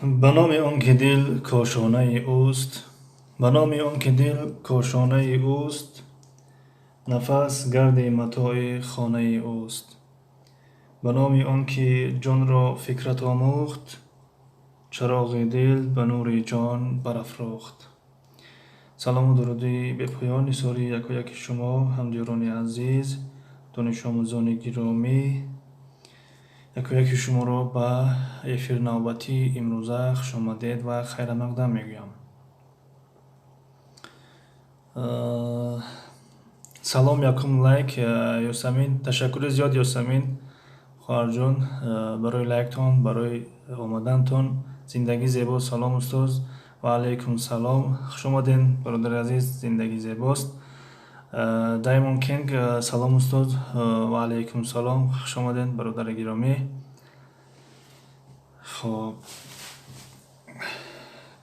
Ба номи он ки дил кошонаи ӯст, ба номи он ки дил кошонаи ӯст, нафас гарди матои хонаи ӯст. Ба номи он ки ҷонро фикрат омӯхт, чароғи дил ба нури ҷон барафрӯхт. Салому дуруди бепоён нисори якояки шумо, ҳамдиёрони азиз, донишомӯзони гиромӣ. Якояки шуморо ба эфир навбатии имрӯза хушомадед ва хайрамақдам мегӯям. Салом, якум лайк, Ёсамин. Ташаккури зиёд, Ёсамин хоҳарҷон, барои лайктон, барои омадантон. Зиндагӣ зебо. Салом, устоз. Ва алайкум салом. Хуш омадем, бародари азиз. Зиндагӣ зебост. Даймон Кинг, салом, устоз. Ва алайкум салом. Хуш омадем, бародари гиромӣ. Хоб,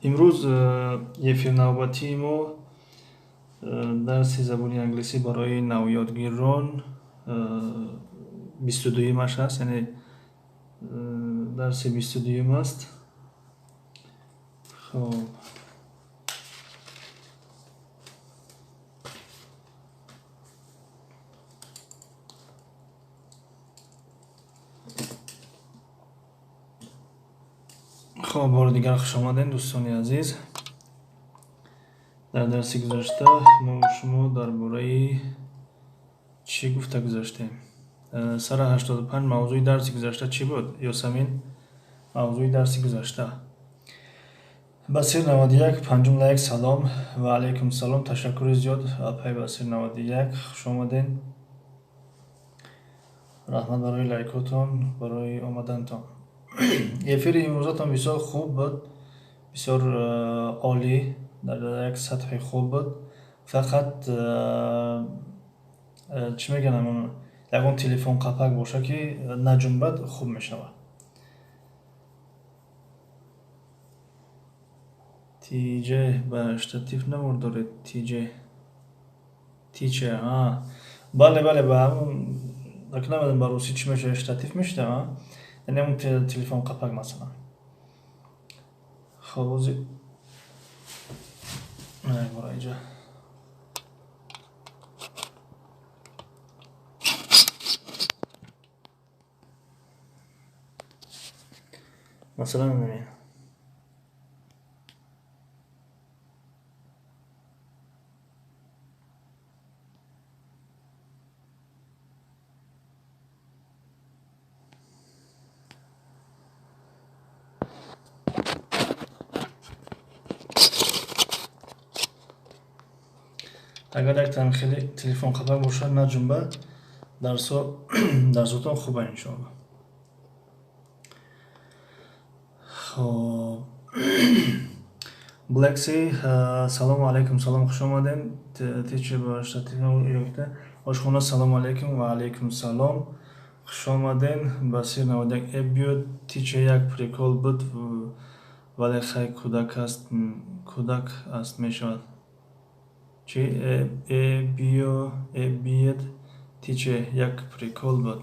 имрӯз эфир навбатии мо дарси забони англисӣ барои навёдгирон 22-юмаш аст, яъне дарси 22-юм аст. Хоб, хоб, бори дигар хуш омадем, дӯстони азиз. Дар дарси гузашта мо шумо дар бораи чӣ гуфта гузаштем? Сара 85 мавзӯи дарси гузашта чӣ буд, Ёсамин? Мавзӯи дарси гузашта. Басир 91, панҷум лайк. Салом, ва алайкум салом. Ташаккури зиёд, апай Басир 91, хуш омадем. Раҳмат барои лайкотон, барои омадантон. Эфири имрӯзатон бисёр хуб буд, бисёр олӣ, дар як сатҳи хуб буд. Фақат чӣ мегӯям, ягон телефон қапак боша, ки наҷунбад, хуб мешавад. Тиҷ ба штатив навор доред? Тиҷ, тиче? Бале, бале, ба ҳамун намедонам, ба русӣ чӣ мешавад, штатив мешавад, яъне ҳамун телефон қапак масалан. Хоб, ози бора иҷа масалан мебинед. Агар яктан хеле телефон қапак бошад, наҷунбад, дарсо дарсотон хуба, иншоалло. Хоб, Блекси, салому алайкум. Салом, хуш омадем. Тичи ба штатив ёфта. Ошхона, салому алайкум. Ва алайкум салом, хуш омадем. Басир 91, эбиё тиче, як прикол буд, вале хай, кӯдак аст, кӯдак аст, мешавад. Чи эбиё, эбиед тиче, як прикол буд,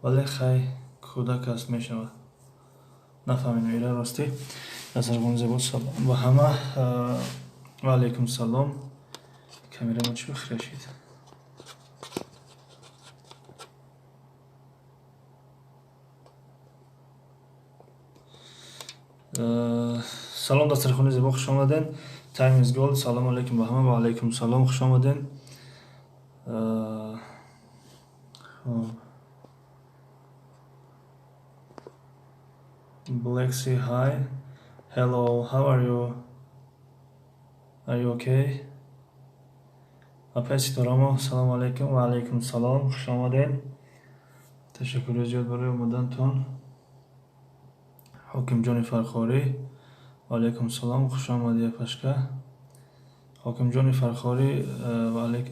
вале хай, кӯдак аст, мешавад. Нафаҳмидем ира, ростӣ. Дастархони зебо. Салом ба ҳама. Ва алайкум салом. Камерамо чӣ бихирашид? Салом, дастархони зебо, хуш омадем. Time is gold. Салому алайкум ба ҳама. Ва алайкум салом, хуш омадем. Хоб, Black Sea, hi. Hello, how are you? Are you okay? Апай Ситорамо, салому алайкум. Ва алайкум салом, хуш омадем. Ташаккури зиёд барои омадантон. Ҳокимҷони Фархорӣ, ва алайкум салом, хуш омадӣ, апашка. Ҳокимҷони Фархорӣ,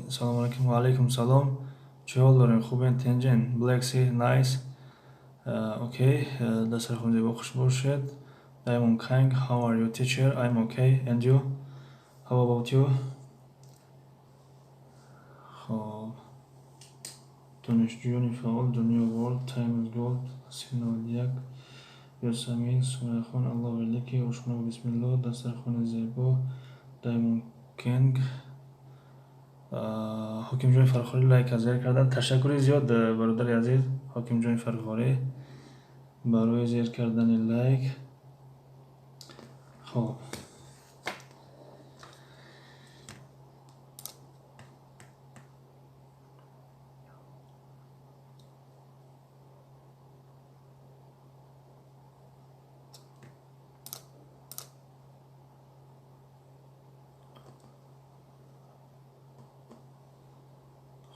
салому алайкум. Ва алайкум салом. Чӣ ҳол дорем, хубен, тинҷен? Black Sea, nice. Окей, дастархони зебо, хуш бошед. Diamond King, how are you, teacher? I'm okay, and you? How about you? Хоб, донишҷӯёни фаъол, дунё world, time is gold, 91. Ёсамин, Сумайяхон, Аллоҳ великий, ошхона бо бисмиллоҳ, дастархони зебо, Даймон Кенг, Ҳокимҷони Фархорӣ лайка зер кардан. Ташаккури зиёд, бародари азиз Ҳокимҷони Фархорӣ, барои зер кардани лайк. Хоб,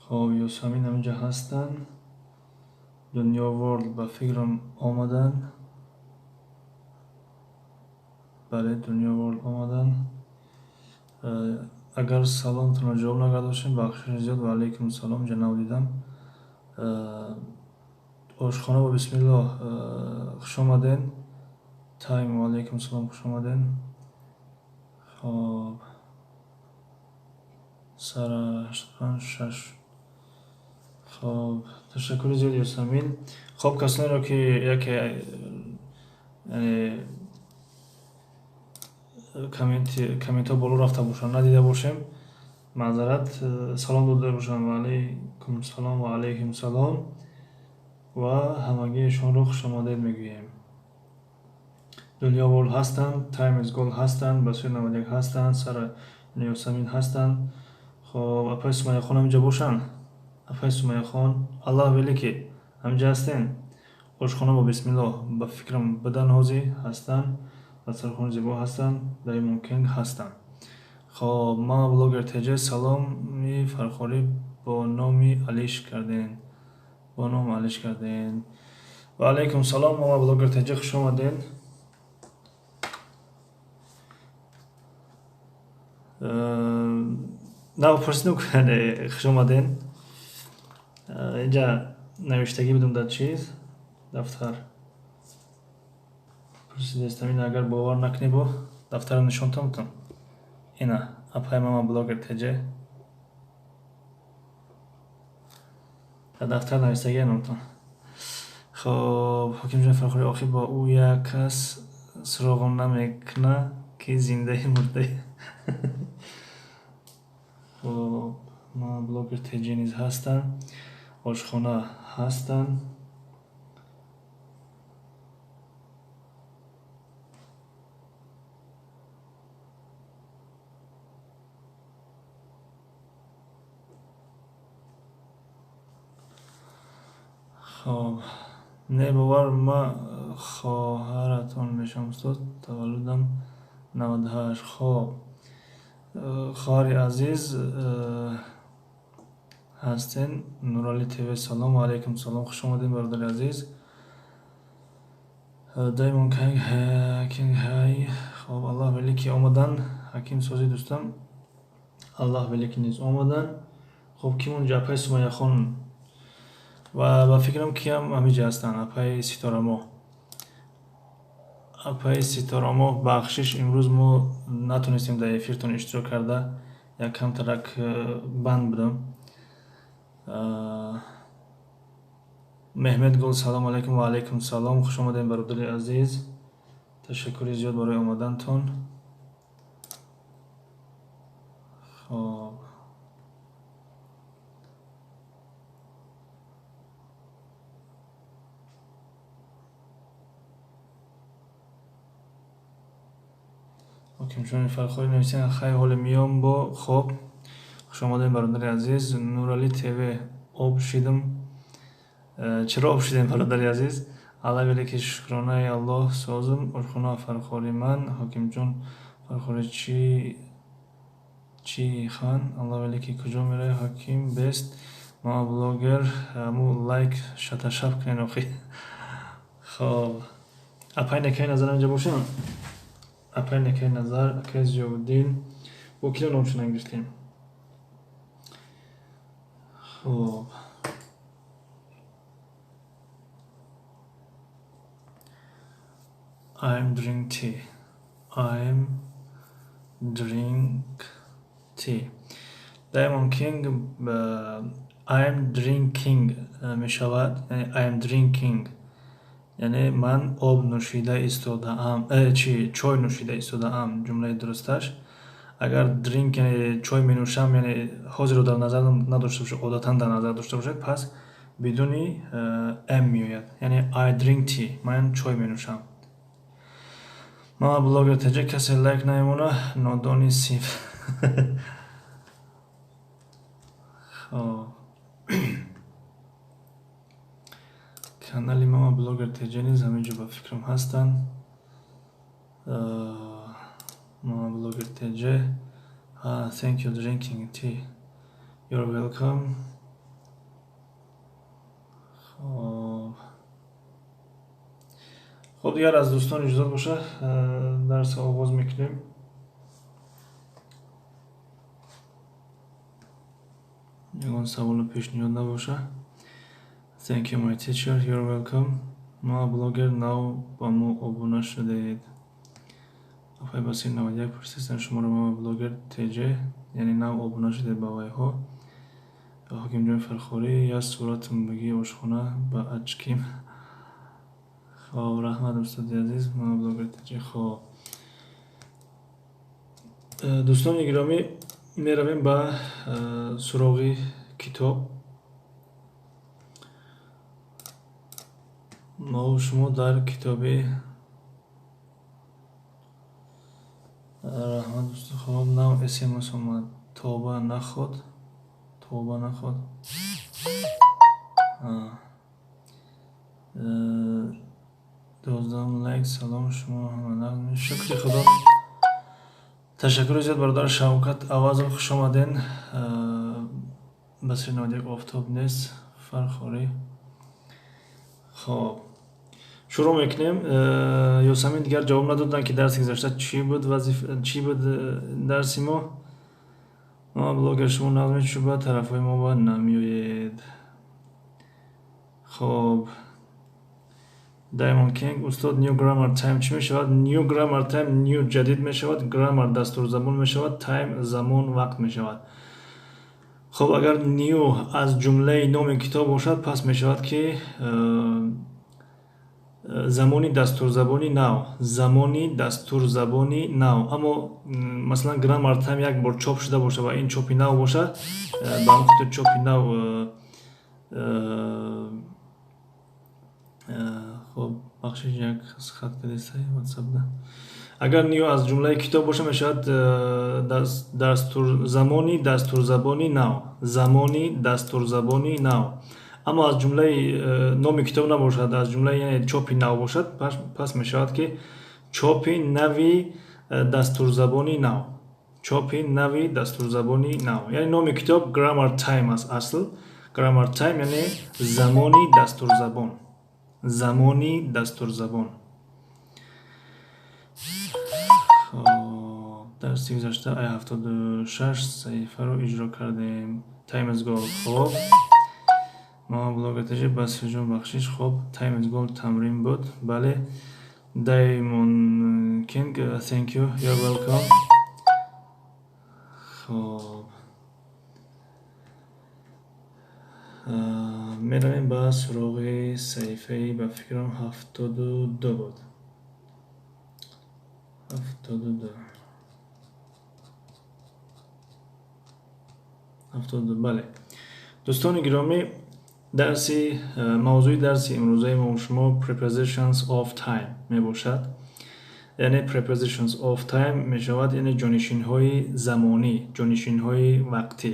хоб, Ёсамин ҳаминҷа ҳастанд. Дунё Ворлд ба фикрам омаданд. Бале, Дунё Ворлд омаданд. Агар саломтонро ҷавоб накарда бошем, бахшиши зиёд. Ва алайкум салом, ҷаноб дидам. Ошхона бо бисмиллоҳ, хуш омаден. Тайм, ва алайкум салом, хуш омаден. Хоб, сара 85 6. Хоб, ташаккури зиёд, Ёсамин. Хоб, касонеро ки яке, яъне комментҳо боло рафта бошанд, надида бошем, маъзарат. Салом дода бошам, ва алайкум салом, ва алайҳим салом, ва ҳамагиашонро хушомадед мегӯем. Дунё Ворлд ҳастанд, Таймс Голд ҳастанд, Басир 91 ҳастанд, Сара Ёсамин ҳастанд. Хоб, апаи Сумайяхон ҳаминҷа бошанд. Апаи Сумайяхон, Аллоҳ великий, ҳаминҷа ҳастен. Ошхона бо бисмиллоҳ ба фикрам будан, ҳозир ҳастанд. Дастархони зебо ҳастанд, Даймон Кенг ҳастанд. Хоб, мама блогер ТЖ, саломи Фархорӣ бо номи алиш карден, бо ном алиш карден. Ва алайкум салом, мама блогер ТЖ, хуш омаден. На, пурсидем, хуш омаден. Инҷа навиштагӣ будам дар чиз, дафтар пурсидестам. Ин агар бовар накунӣ, бо дафтарро нишонтон бутам. Ина, апай мама блогер ТЖ, дар дафтар навиштагӣ номтон. Хоб, Ҳокимҷон Фархорӣ, охир бо ӯ як кас суроғон намекуна, ки зиндаи мурдаи. Хоб, мама блогер ТЖ низ ҳастанд, ошхона ҳастанд. Хоб, не, бовар, ма хоҳаратон мешавам, устод, таваллудам 98. Хоб, хоҳари азиз ҳастен. Нурали ТВ, салом, алайкум салом, хуш омадем, бародари азиз. Даймон Кинг ҳай. Хоб, Аллоҳ великий омадан. Ҳаким сози дӯстам, Аллоҳ великий низ омадан. Хоб, ки монҷа? Апаи Сумайяхон ва ба фикрам, киам ҳамиҷа ҳастанд. Апаи Ситорамо, апаи Ситорамо, бахшиш, имрӯз мо натонистем дар эфиртон иштирок карда, як камтарак банд будам. Меҳмед Гул, салому алайкум, ва алайкум салом, хуш омадем, бародари азиз, ташаккури зиёд барои омадантон. Хоб, Ҳокимҷони Фархорӣ нависанд: хай, ҳоле миём бо. Хоб, хуш омадем, бародари азиз. Нурали ТВ, об шидам. Чаро об шидем, бародари азиз? Алла великий, шукронаи Аллоҳ, созам. Ошхона Фархорӣ ман, Ҳокимҷон Фархорӣ чӣ хан? Аллоҳ великий, куҷо меравӣ, Ҳаким бест? Мама блогер, аму лайк шаташаб кунен охи. Хоб, апай Некаи Назар инҷа бошанд. Апай Некаи Назар, акаи Зиёвуддин, бо киро номшона гирифтем? Хоб, I'm drink tea. I'm drink tea. Diamond King, I'm drinking мешавад, яъне I'm drinking, Яъне ман об нӯшида истодаам, чи чой нӯшида истодаам, ҷумлаи дурусташ. Агар drink яъне чой менӯшам, яъне ҳозирро дар назар надошта бошад, одатан дар назар дошта бошад, пас бидуни am меояд. Яъне I drink tea, ман чой менӯшам. Мама блогер ТЖ касе лайк намемона, нодони синф. Хоб. Канали Мама блогер ТЖ низ ҳамин ҷо ба фикрам ҳастанд. Мама блогер ТЖ. Thank you drinking tea. You're welcome. Хоб. Хоб, дигар аз дӯстон иҷозат боша, дарс оғоз мекунем. Ягон саволу пешниҳод набоша. Thank you my teacher, you're welcome. Мама блогер нав ба мо обуна шудед. Апай Басир 91 пурсистан шуморо Мама блогер ТЖ, яъне нав обуна шудед ба вайҳо. Ҳокимҷони Фархорӣ, як суратм бигӣ ошхона ба ачким. Хоб, раҳмат устоди азиз, Мама блогер ТЖ. Хоб. Дӯстони гиромӣ, меравем ба суроғи китоб. Мо шумо дар китоби раҳмат дӯсто. Хоб, нав СМС омад. Тоба наход, тоба наход. 12 лайк. Салом, шумо ҳама нағз? Шукри Худо. Ташаккури зиёд, бародар Шавкат Авазов, хуш омаден. Басир 91 офтоб нест, Фархорӣ. Хоб, шурӯъ мекунем. Ёсамин дигар ҷавоб надоданд, ки дарси гузашта чӣ буд, вазифа чӣ буд дарси мо. Мама блогер, шумо нағз мечӯба, тарафҳои мо ба намеоед. Хоб, Diamond King, устод, New Grammar Time чӣ мешавад? New Grammar Time new ҷадид мешавад, grammar дастурзабон мешавад, time замон, вақт мешавад. Хоб, агар new аз ҷумлаи номи китоб бошад, пас мешавад ки замони дастурзабони нав, замони дастурзабони нав. Аммо масалан Grammar Time як бор чоп шуда бошад ва ин чопи нав бошад, ба ҳамин хотир чопи нав. Хоб, бахшиш, як хат кардесай WhatsApp-да. Агар new аз ҷумлаи китоб боша, мешавад замони дастурзабони нав, замони дастурзабони нав. Аммо аз ҷумлаи номи китоб набошад, аз ҷумлаи яъне чопи нав бошад, пас мешавад ки чопи нави дастурзабони нав, чопи нави дастурзабони нав. Яъне номи китоб Grammar Time аст асл. Grammar Time яъне замони дастурзабон, замони дастурзабон. Хоб, дарси гузашта ай 76 саҳифаро иҷро кардем. Time is gold. Хоб, Мама блогер ТЖ, Басирҷон, бахшиш. Хоб, Time is gold тамрин буд. Бале, Diamond King, thank you, you're welcome. Хоб, меравем ба суроғи саҳифаи, ба фикрам, 72 буд. 72, 72, бале. Дӯстони гиромӣ, дарси мавзӯи дарси имрӯзаи мо шумо prepositions of time мебошад. Яъне prepositions of time мешавад, яъне ҷонишинҳои замонӣ, ҷонишинҳои вақтӣ.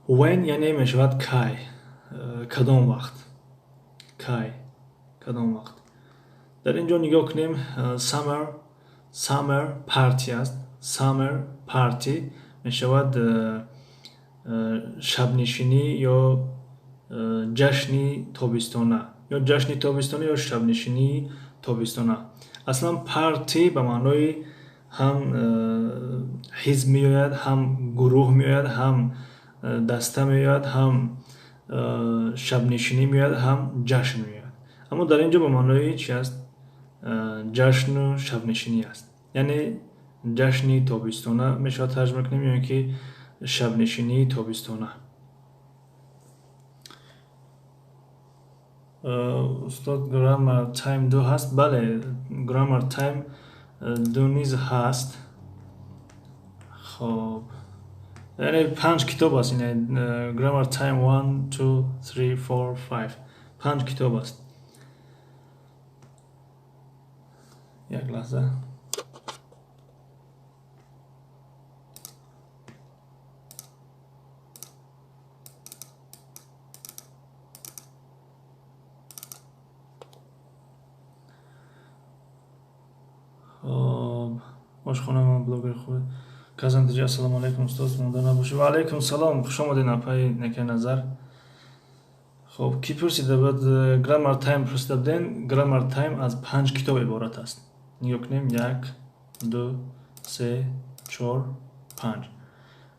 When яъне мешавад кай, кадом вақт, кай, кадом вақт. Дар ин ҷо нигоҳ кунем, summer, summer party аст. Summer party мешавад шабнишинӣ ё ҷашни тобистона, ё ҷашни тобистона, ё шабнишинии тобистона. Аслан party ба маънои ҳам ҳизб меояд, ҳам гурӯҳ меояд, ҳам даста меояд, ҳам шабнишинӣ меояд, ҳам ҷашн меояд. Аммо дар ин ҷо ба маънои чи аст? Ҷашну шабнишинӣ аст. Яъне ҷашни тобистона мешавад тарҷума кунем ё ин ки шабнишинии тобистона. Устод, Grammar Time 2 ҳаст? Бале, Grammar Time 2 низ ҳаст. Хоб, яъне панҷ китоб аст. Grammar Time 1, 2, 3, 4, 5, панҷ китоб аст. Як лаҳза. Хоб, ошхона ман блогери хуб Казантиҷи. Ассалому алайкум, устоз, монда набошед. Ва алайкум салом, хуш омадед, апаи некай назар. Хоб, кӣ пурсида буд? Grammar Time пурсида будем. Grammar Time аз панҷ китоб иборат аст. Нигоҳ кунем: як, ду, се, чор, панҷ.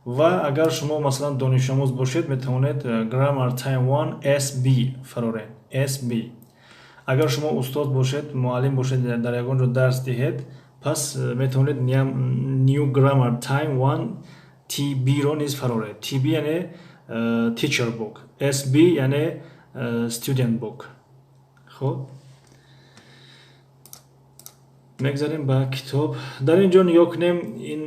Ва агар шумо, масалан, донишомӯз бошед, метавонед Grammar Time 1 SB фароред, SB. Агар шумо устод бошед, муаллим бошед, дар ягон ҷо дарс диҳед, пас метавонед New Grammar Time 1 TB-ро низ фароред. TB яъне Teacher Book, SB яъне Student Book. Хуб, мегзарем ба китоб. Дар ин ҷо нигоҳ кунем, ин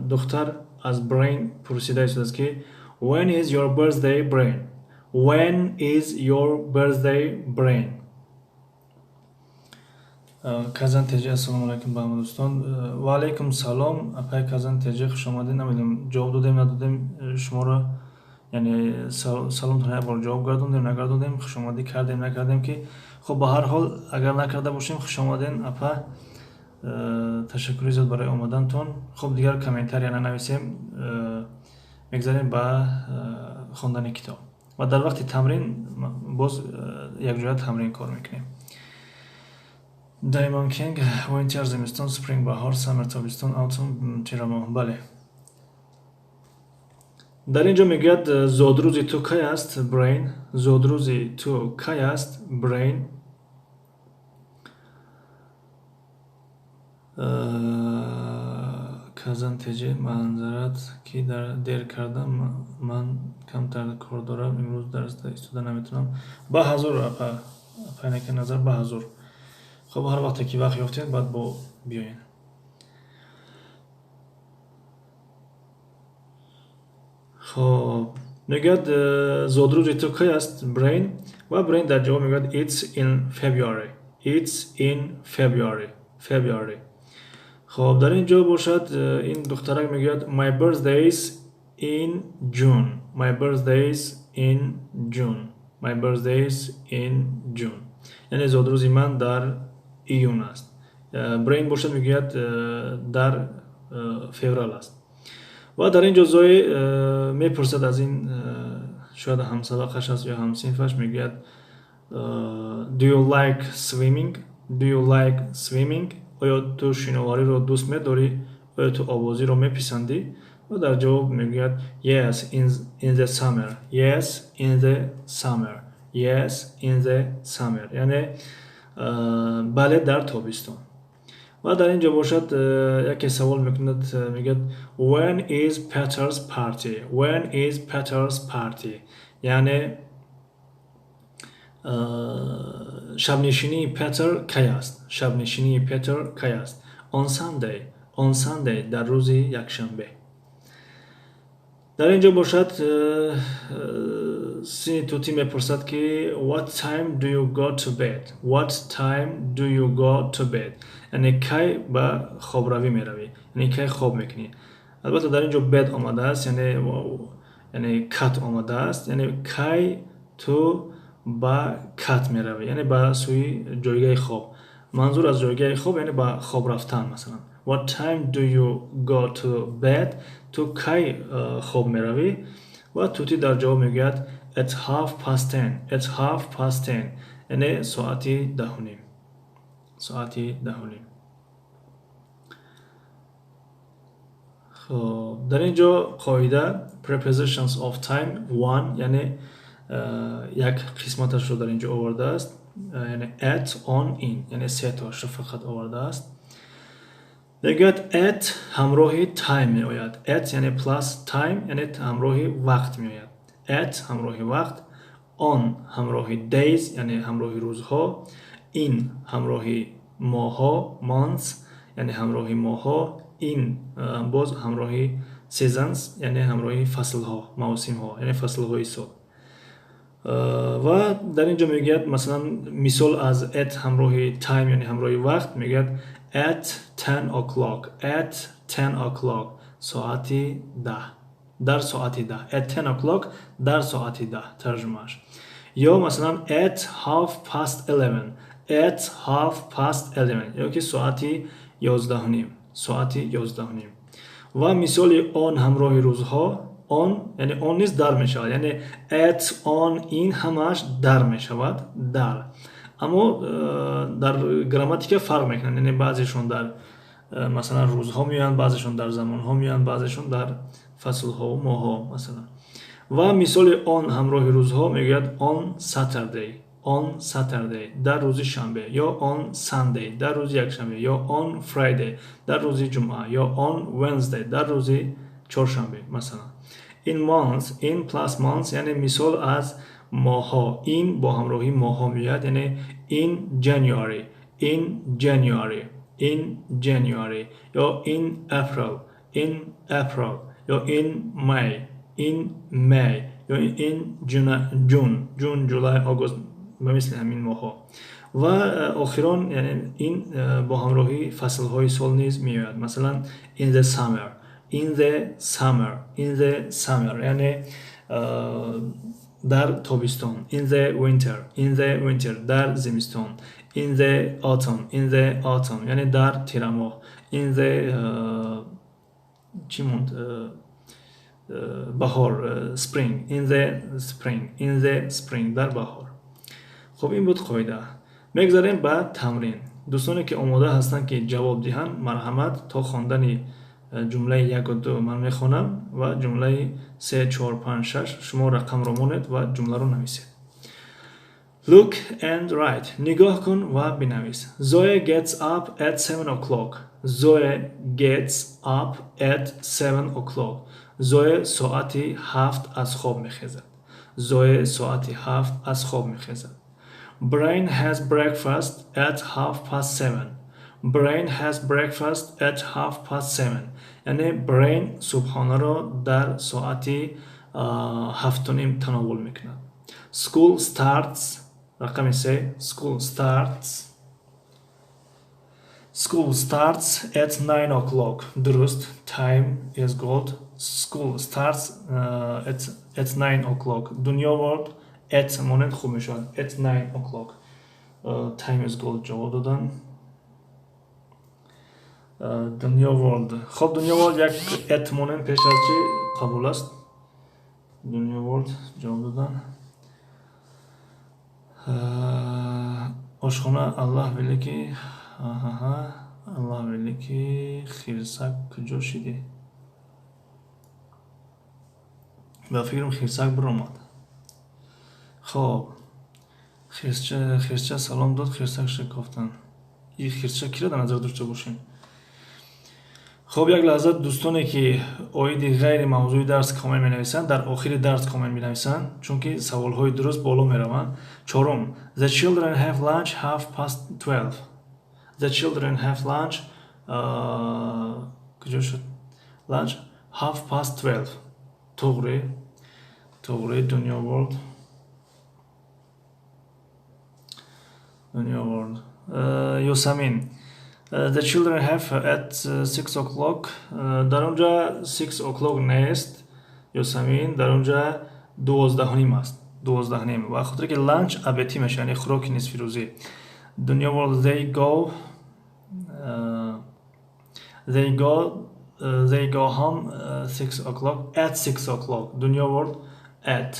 духтар аз Brain пурсида истодааст, ки "When is your birthday, Brain? When is your birthday, Brain?" Казан Теҷи, ассалому алайкум ба ҳама дӯстон. Ва алайкум салом, апай Казан Теҷи, хуш омадед. Намедонам, ҷавоб додем, надодем шуморо, яъне саломтон як бор ҷавоб гардондем, нагардондем, хушомадӣ кардем, накардем, ки хуб, ба ҳар ҳол, агар накарда бошем, хуш омаден, апа, ташаккури зиёд барои омадантон. Хуб, дигар комментария нанависем, мегзарем ба хондани китоб ва дар вақти тамрин боз якҷоя тамрин кор мекунем. Diamond King, Winter зимистон, Spring баҳор, Summer тобистон, Autumn тирамоҳ. Бале. Дар ин ҷо мегӯяд: зодрӯзи ту кай аст, Brain? Зодрӯзи ту кай аст, Brain? Казан Теҷи, маъзарат, ки дер кардам, ман камтар кор дорам, имрӯз дарсда истода наметавонам. Ба ҳазур, апа, апайнака назар, ба ҳазур. Хуб, ҳар вақте ки вақт ёфтед, баъд бо биёед. Хоб, мегӯяд: зодрӯзи ту кай аст, Brain? Ва Brain дар ҷавоб мегӯяд: "It's in February. It's in February." February. Хоб, дар ин ҷо бошад, ин духтарак мегӯяд: "My birthday's in June. My birthday's in June. My birthday's in June." Яъне зодрӯзи ман дар июн аст. Brain бошад, мегӯяд, дар феврал аст. Ва дар ин ҷо Зои мепурсад аз ин, шояд ҳамсабақаш аст ё ҳамсинфаш, мегӯяд: "Do you like swimming? Do you like swimming?" Оё ту шиновариро дӯст медорӣ? Оё ту обозиро меписандӣ? Ва дар ҷавоб мегӯяд: "Yes, in the summer. Yes, in the summer. Yes, in the summer." Яъне бале, дар тобистон. Ва дар ин ҷо бошад, яке савол мекунад, мегӯяд: "When is Peter's party? When is Peter's party?" Яъне шабнишинии Петер кай аст? Шабнишинии Петер кай аст? "On Sunday. On Sunday." Дар рӯзи якшанбе. Дар ин ҷо бошад, сини тутӣ мепурсад, ки "What time do you go to bed? What time do you go to bed?" Яъне кай ба хобравӣ меравӣ, яъне кай хоб мекунӣ? Албатта, дар ин ҷо bed омадааст, яъне кат омадааст, яъне кай ту ба кат меравӣ, яъне ба сӯи ҷойгаҳи хоб. Манзур аз ҷойгаҳи хоб, яъне ба хоб рафтан. Масалан, "What time do you go to bed?" Ту кай хоб меравӣ? Ва тутӣ дар ҷавоб мегӯяд: "At 10:30. At 10:30." Яъне соати 10:30, соати 10:30. Хоб, дар ин ҷо қоида prepositions of time one, яъне як қисматашро дар ин ҷо овардааст, яъне at, on, in, яъне сетоашро фақат овардааст. Мегӯяд, at ҳамроҳи time меояд. At яъне plus time, яъне ҳамроҳи вақт меояд. At ҳамроҳи вақт. On ҳамроҳи days, яъне ҳамроҳи рӯзҳо, in ҳамроҳи моҳҳо, months, яъне ҳамроҳи моҳҳо, in боз ҳамроҳи seasons, яъне ҳамроҳи фаслҳо, мавсимҳо, яъне фаслҳои сол. Ва дар ин ҷо мегӯяд, масалан, мисол аз at ҳамроҳи time, яъне ҳамроҳи вақт, мегӯяд at 10 o'clock, at 10 o'clock, соати 10, дар соати 10, at 10 o'clock, дар соати 10 тарҷумааш. Ё масалан at half past 11, at half past 11, ё ки соати 11:30, соати 11:30. Ва мисоли on ҳамроҳи рӯзҳо, on, яъне on низ дар мешавад, яъне at, on, in ҳамааш дар мешавад, дар. Аммо дар грамматика фарқ мекунанд, яъне баъзешон дар масалан рӯзҳо меоянд, баъзешон дар замонҳо меоянд, баъзешон дар фаслҳову моҳҳо масалан. Ва мисоли on ҳамроҳи рӯзҳо мегӯяд on Saturday, on Saturday, дар рӯзи шанбе, ё on Sunday, дар рӯзи якшанбе, ё on Friday, дар рӯзи ҷумъа, ё on Wednesday, дар рӯзи чоршанбе масалан. In months, in plus months, яъне мисол аз моҳҳо, in бо ҳамроҳи моҳҳо меояд, яъне in January, in January, in January, ё in April, in April, ё in May, in May, ё in June, June, July, August, ба мисли ҳамин моҳҳо. Ва охирон, яъне in бо ҳамроҳи фаслҳои сол низ меояд, масалан in the summer, in the summer, in the summer, яъне дар тобистон, in the winter, in the winter, дар зимистон, in the autumn, in the autumn, яъне дар тирамоҳ, in the чӣ монд, баҳор, spring, in the spring, in the spring, дар баҳор. Хуб, ин буд қоида. Мегзарем ба тамрин. Дӯстоне ки омода ҳастанд ки ҷавоб диҳанд, марҳамат, то хондани ҷумлаи яку ду ман мехонам ва ҷумлаи се, чор, панҷ, шаш шумо рақамро монед ва ҷумларо нависед. Look and write. Нигоҳ кун ва бинавис. Zoe gets up at 7 o'clock. Zoe gets up at 7 o'clock. Зое соати 7 аз хоб мехезад. Зое соати 7 аз хоб мехезад. Brain has breakfast at half past 7. Brain has breakfast at half past 7. Яъне Brain субҳонаро дар соати 7:30 тановул мекунад. School starts, рақами се, school starts, school starts at 9 o'clock. Дуруст, time is gold. School starts at 9 o'clock. Дунё World, at монед хуб мешавад. At 9 o'clock. Time is gold ҷавоб додан. Дунё World. Хоб, Дунё World, як at монем пеш аз чӣ қабул аст. Дунё World ҷавоб додан. Ошхона, Аллаҳ великий, Аллаҳ великий, хирсак куҷо шидӣ? Ба фикрам хирсак биромад. Хоб, хирсча салом дод, хирсак шикофтан. И хирсча киро дар назар дошта бошем? Хоб, як лаҳза, дӯстоне ки оиди ғайри мавзӯи дарс коммент менависанд, дар охири дарс коммент менависанд, чунки саволҳои дуруст боло мераванд. Чорум, the children have lunch half past 12. The children have lunch, куҷо шуд? Lunch half past 12. Туғри, туғри, Дунё World, Дунё World. Юсамин, the children have at 6 o'clock. Дар онҷа 6 o'clock нест, Юсамин, дар онҷа 12:30 аст, 12:30. Ва хотире ки lunch обедӣ мешавад, яъне хӯроки нисфирӯзӣ. Дунё World, they go, they go, they go home 6 o'clock, at 6 o'clock. Дунё World, at,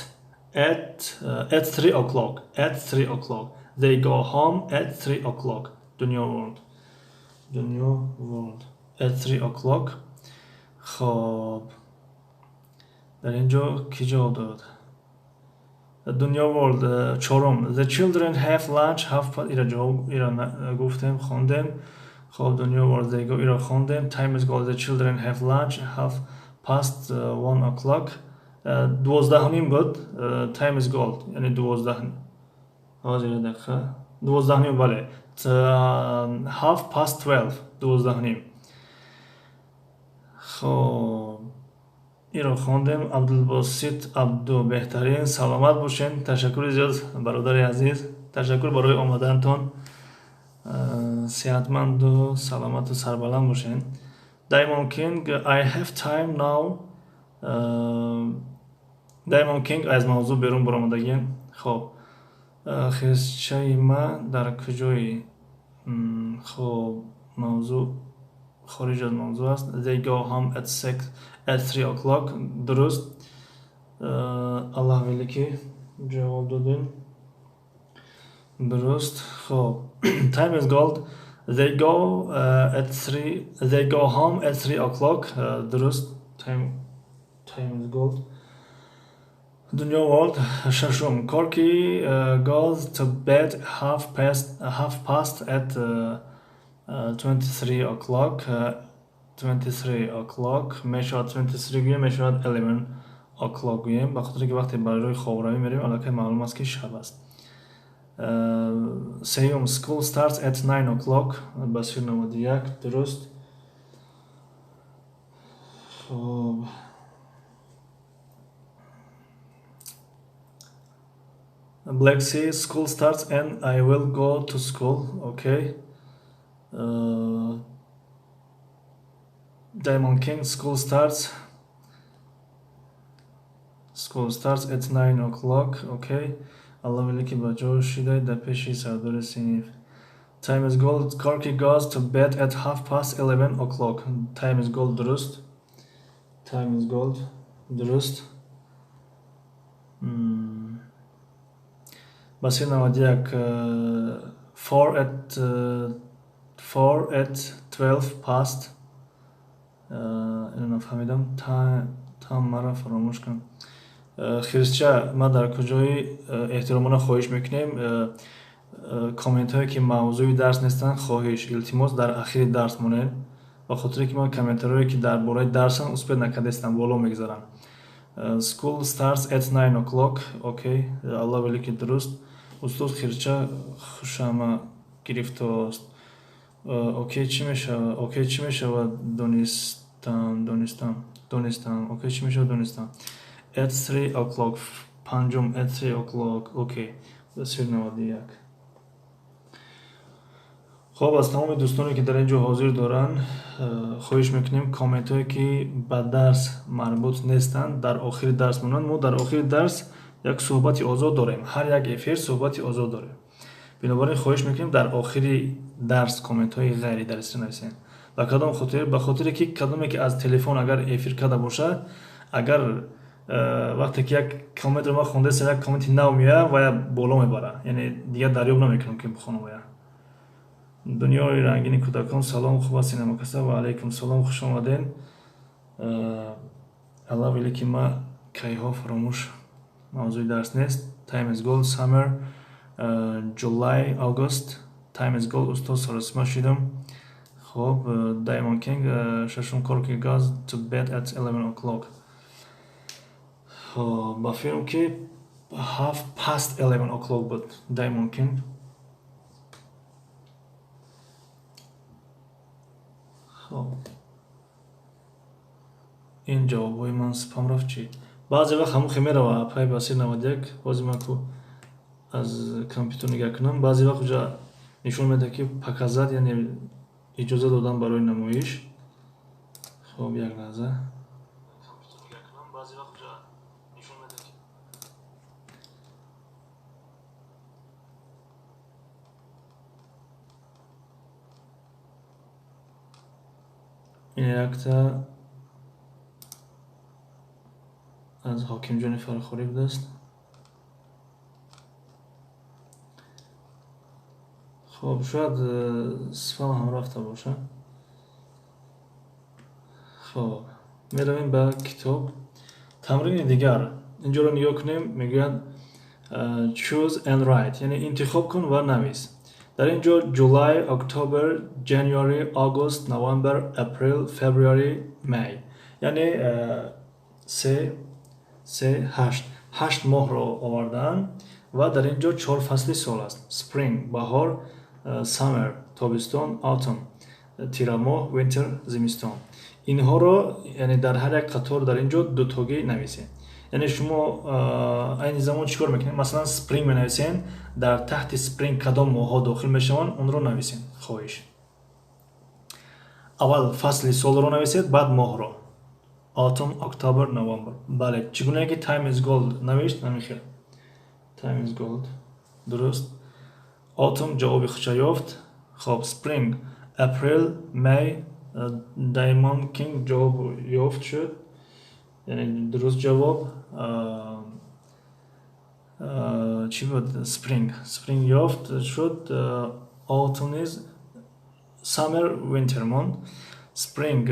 at, at 3 o'clock, at 3 o'clock. They go home at 3 o'clock. Дунё World, Дунё World, at 3 o'clock. Хоб, дар ин ҷо кӣ ҷавоб дод? Дунё World, чорум, the children have lunch half past, ира ҷавоб, ира гуфтем, хондем. Хоб, Дунё World, they go, ира хондем. Time is gold. The children have lunch half past 1 o'clock. 12:30 буд. Time is gold, яъне 12, ҳозир як дақиқа, 12:30, бале, 12:30, 12:30. Хоб, инро хондем. Абдулбосит Абду, беҳтарин, саломат бошен. Ташаккури зиёд, бародари азиз, ташаккур барои омадантон. Сеҳатманду саломату сарбаланд бошен. Diamond King, I have time now. Diamond King аз мавзӯъ берун баромадагӣ. Хоб, хирсчаи ма дар куҷоӣ? Хоб, мавзӯъ хориҷ аз мавзӯъ аст. They go home at six, at 3 o'clock. Дуруст. Аллоҳ великий, ҷавоб додем дуруст. Хоб, time is gold. They go at three, they go home at 3 o'clock. Дуруст. Time is gold. Дунё World. Шашум. Корки goes to bed half past at 23 o'clock. 23 o'clock мешавад, 23 гӯем, мешавад 11 o'clock гӯем, ба хотире ки вақте барои хобравӣ меравем, аллакай маълум аст, ки шаб аст. Сеюм. School starts at 9 o'clock. Басир 91, дуруст. Хоб, Black Sea, school starts and I will go to school. Okay. Diamond King, school starts at 9 o'clock. Okay. Аллоҳ великий, ба ҷо шидай дар пеши сардори синф. Time is gold. Corky goes to bed at 11:30 o'clock. Time is gold, дуруст. Time is gold, дуруст. Басир 91, 4 at 12 past. Ино нафаҳмидам. Там маро фаромӯш кун. Хирсча ма дар куҷои? Эҳтиромона хоҳиш мекунем, комментҳое ки мавзӯи дарс нестанд, хоҳиш, илтимос, дар ахири дарс монед, ба хотире ки ман комментарҳое ки дар бораи дарсам успеть накардаистам, боло мегзарам. School starts at 9 o'clock. Okay. Аллоҳ великий, дуруст. Устоз, хирча хушама гирифтааст. Окей, чӣ мешавад? Окей, чӣ мешавад? Донистам, донистам, донистам. Окей, чӣ мешавад? Донистам. At 3 o'clock. Панҷум, at 3 o'clock. Окей. Басир 91. Хоб, аз тамоми дӯстоне ки дар ин ҷо ҳозир доранд хоҳиш мекунем, комментҳое ки ба дарс марбут нестанд, дар охири дарс монанд. Мо дар охири дарс як суҳбати озод дорем, ҳар як эфир суҳбати озод дорем. Бинобар ин хоҳиш мекунем, дар охири дарс комментҳои ғайридарсиро нависем. Ба кадом хотир? Ба хотире ки кадоме ки аз телефон агар эфир карда бошад, агар вақте ки як комментро ман хондаистам, як комменти нав меояд, вая боло мебарад, яъне дигар дарёб намекунам ки бихонам вая. Дунёи рангини кӯдакон, салом, хуб ҳастед, намакаса? Ва алайкум салом, хуш омадед. Аллоҳ великий, ма кайҳо фаромӯш, мавзӯи дарс нест. Time is gold, summer, July, August. Time is gold. Устод, саросима шудам. Хоб, Diamond King, шашум, Корки goes to bed at 11 o'clock. Хоб, ба филм ки 11:30 o'clock буд. Diamond King. Хоб, ин ҷавобҳои ман спам рафт чӣ? Баъзе вақт ҳамон хе мерава, апай Басир 91. Бози ман ку аз компютер нигаҳ кунам, баъзе вақт уҷа нишон медиҳад, ки показать, яъне иҷоза додан барои намоиш. Хоб, як лаҳза. Баъзе вақт уҷа нишон медиҳад, ки ин якта аз Ҳокимҷони Фархорӣ будааст. Хоб, шояд спам ҳам рафта бошад. Хоб, меравем ба китоб. Тамрини дигар, инҷоро нигоҳ кунем. Мегӯяд choose and write, яъне интихоб кун ва навис. Дар ин ҷо July, October, January, August, November, April, February, May, яъне се 3, 8. 8 моҳро овардаанд ва дар ин ҷо 4 фасли сол аст. Spring баҳор, summer тобистон, autumn тирамоҳ, winter зимистон. Инҳоро яъне дар ҳар як қатор дар ин ҷо дутогӣ нависед. Яъне шумо айни замон чӣ кор мекунед? Масалан, spring менависед, дар таҳти spring кадом моҳҳо дохил мешаванд, онро нависед. Хоҳиш. Аввал фасли солро нависед, баъд моҳро. Autumn, October, November. Бале, чӣ гунае ки time is gold навишт, намехел. Time is gold. Дуруст. Autumn ҷавоби худша ёфт. Хоб, spring, April, May, Diamond King ҷавоб ёфт шуд. Яъне дуруст ҷавоб. Чӣ буд? Spring. Spring ёфт шуд. Autumn is summer, winter монд. Spring,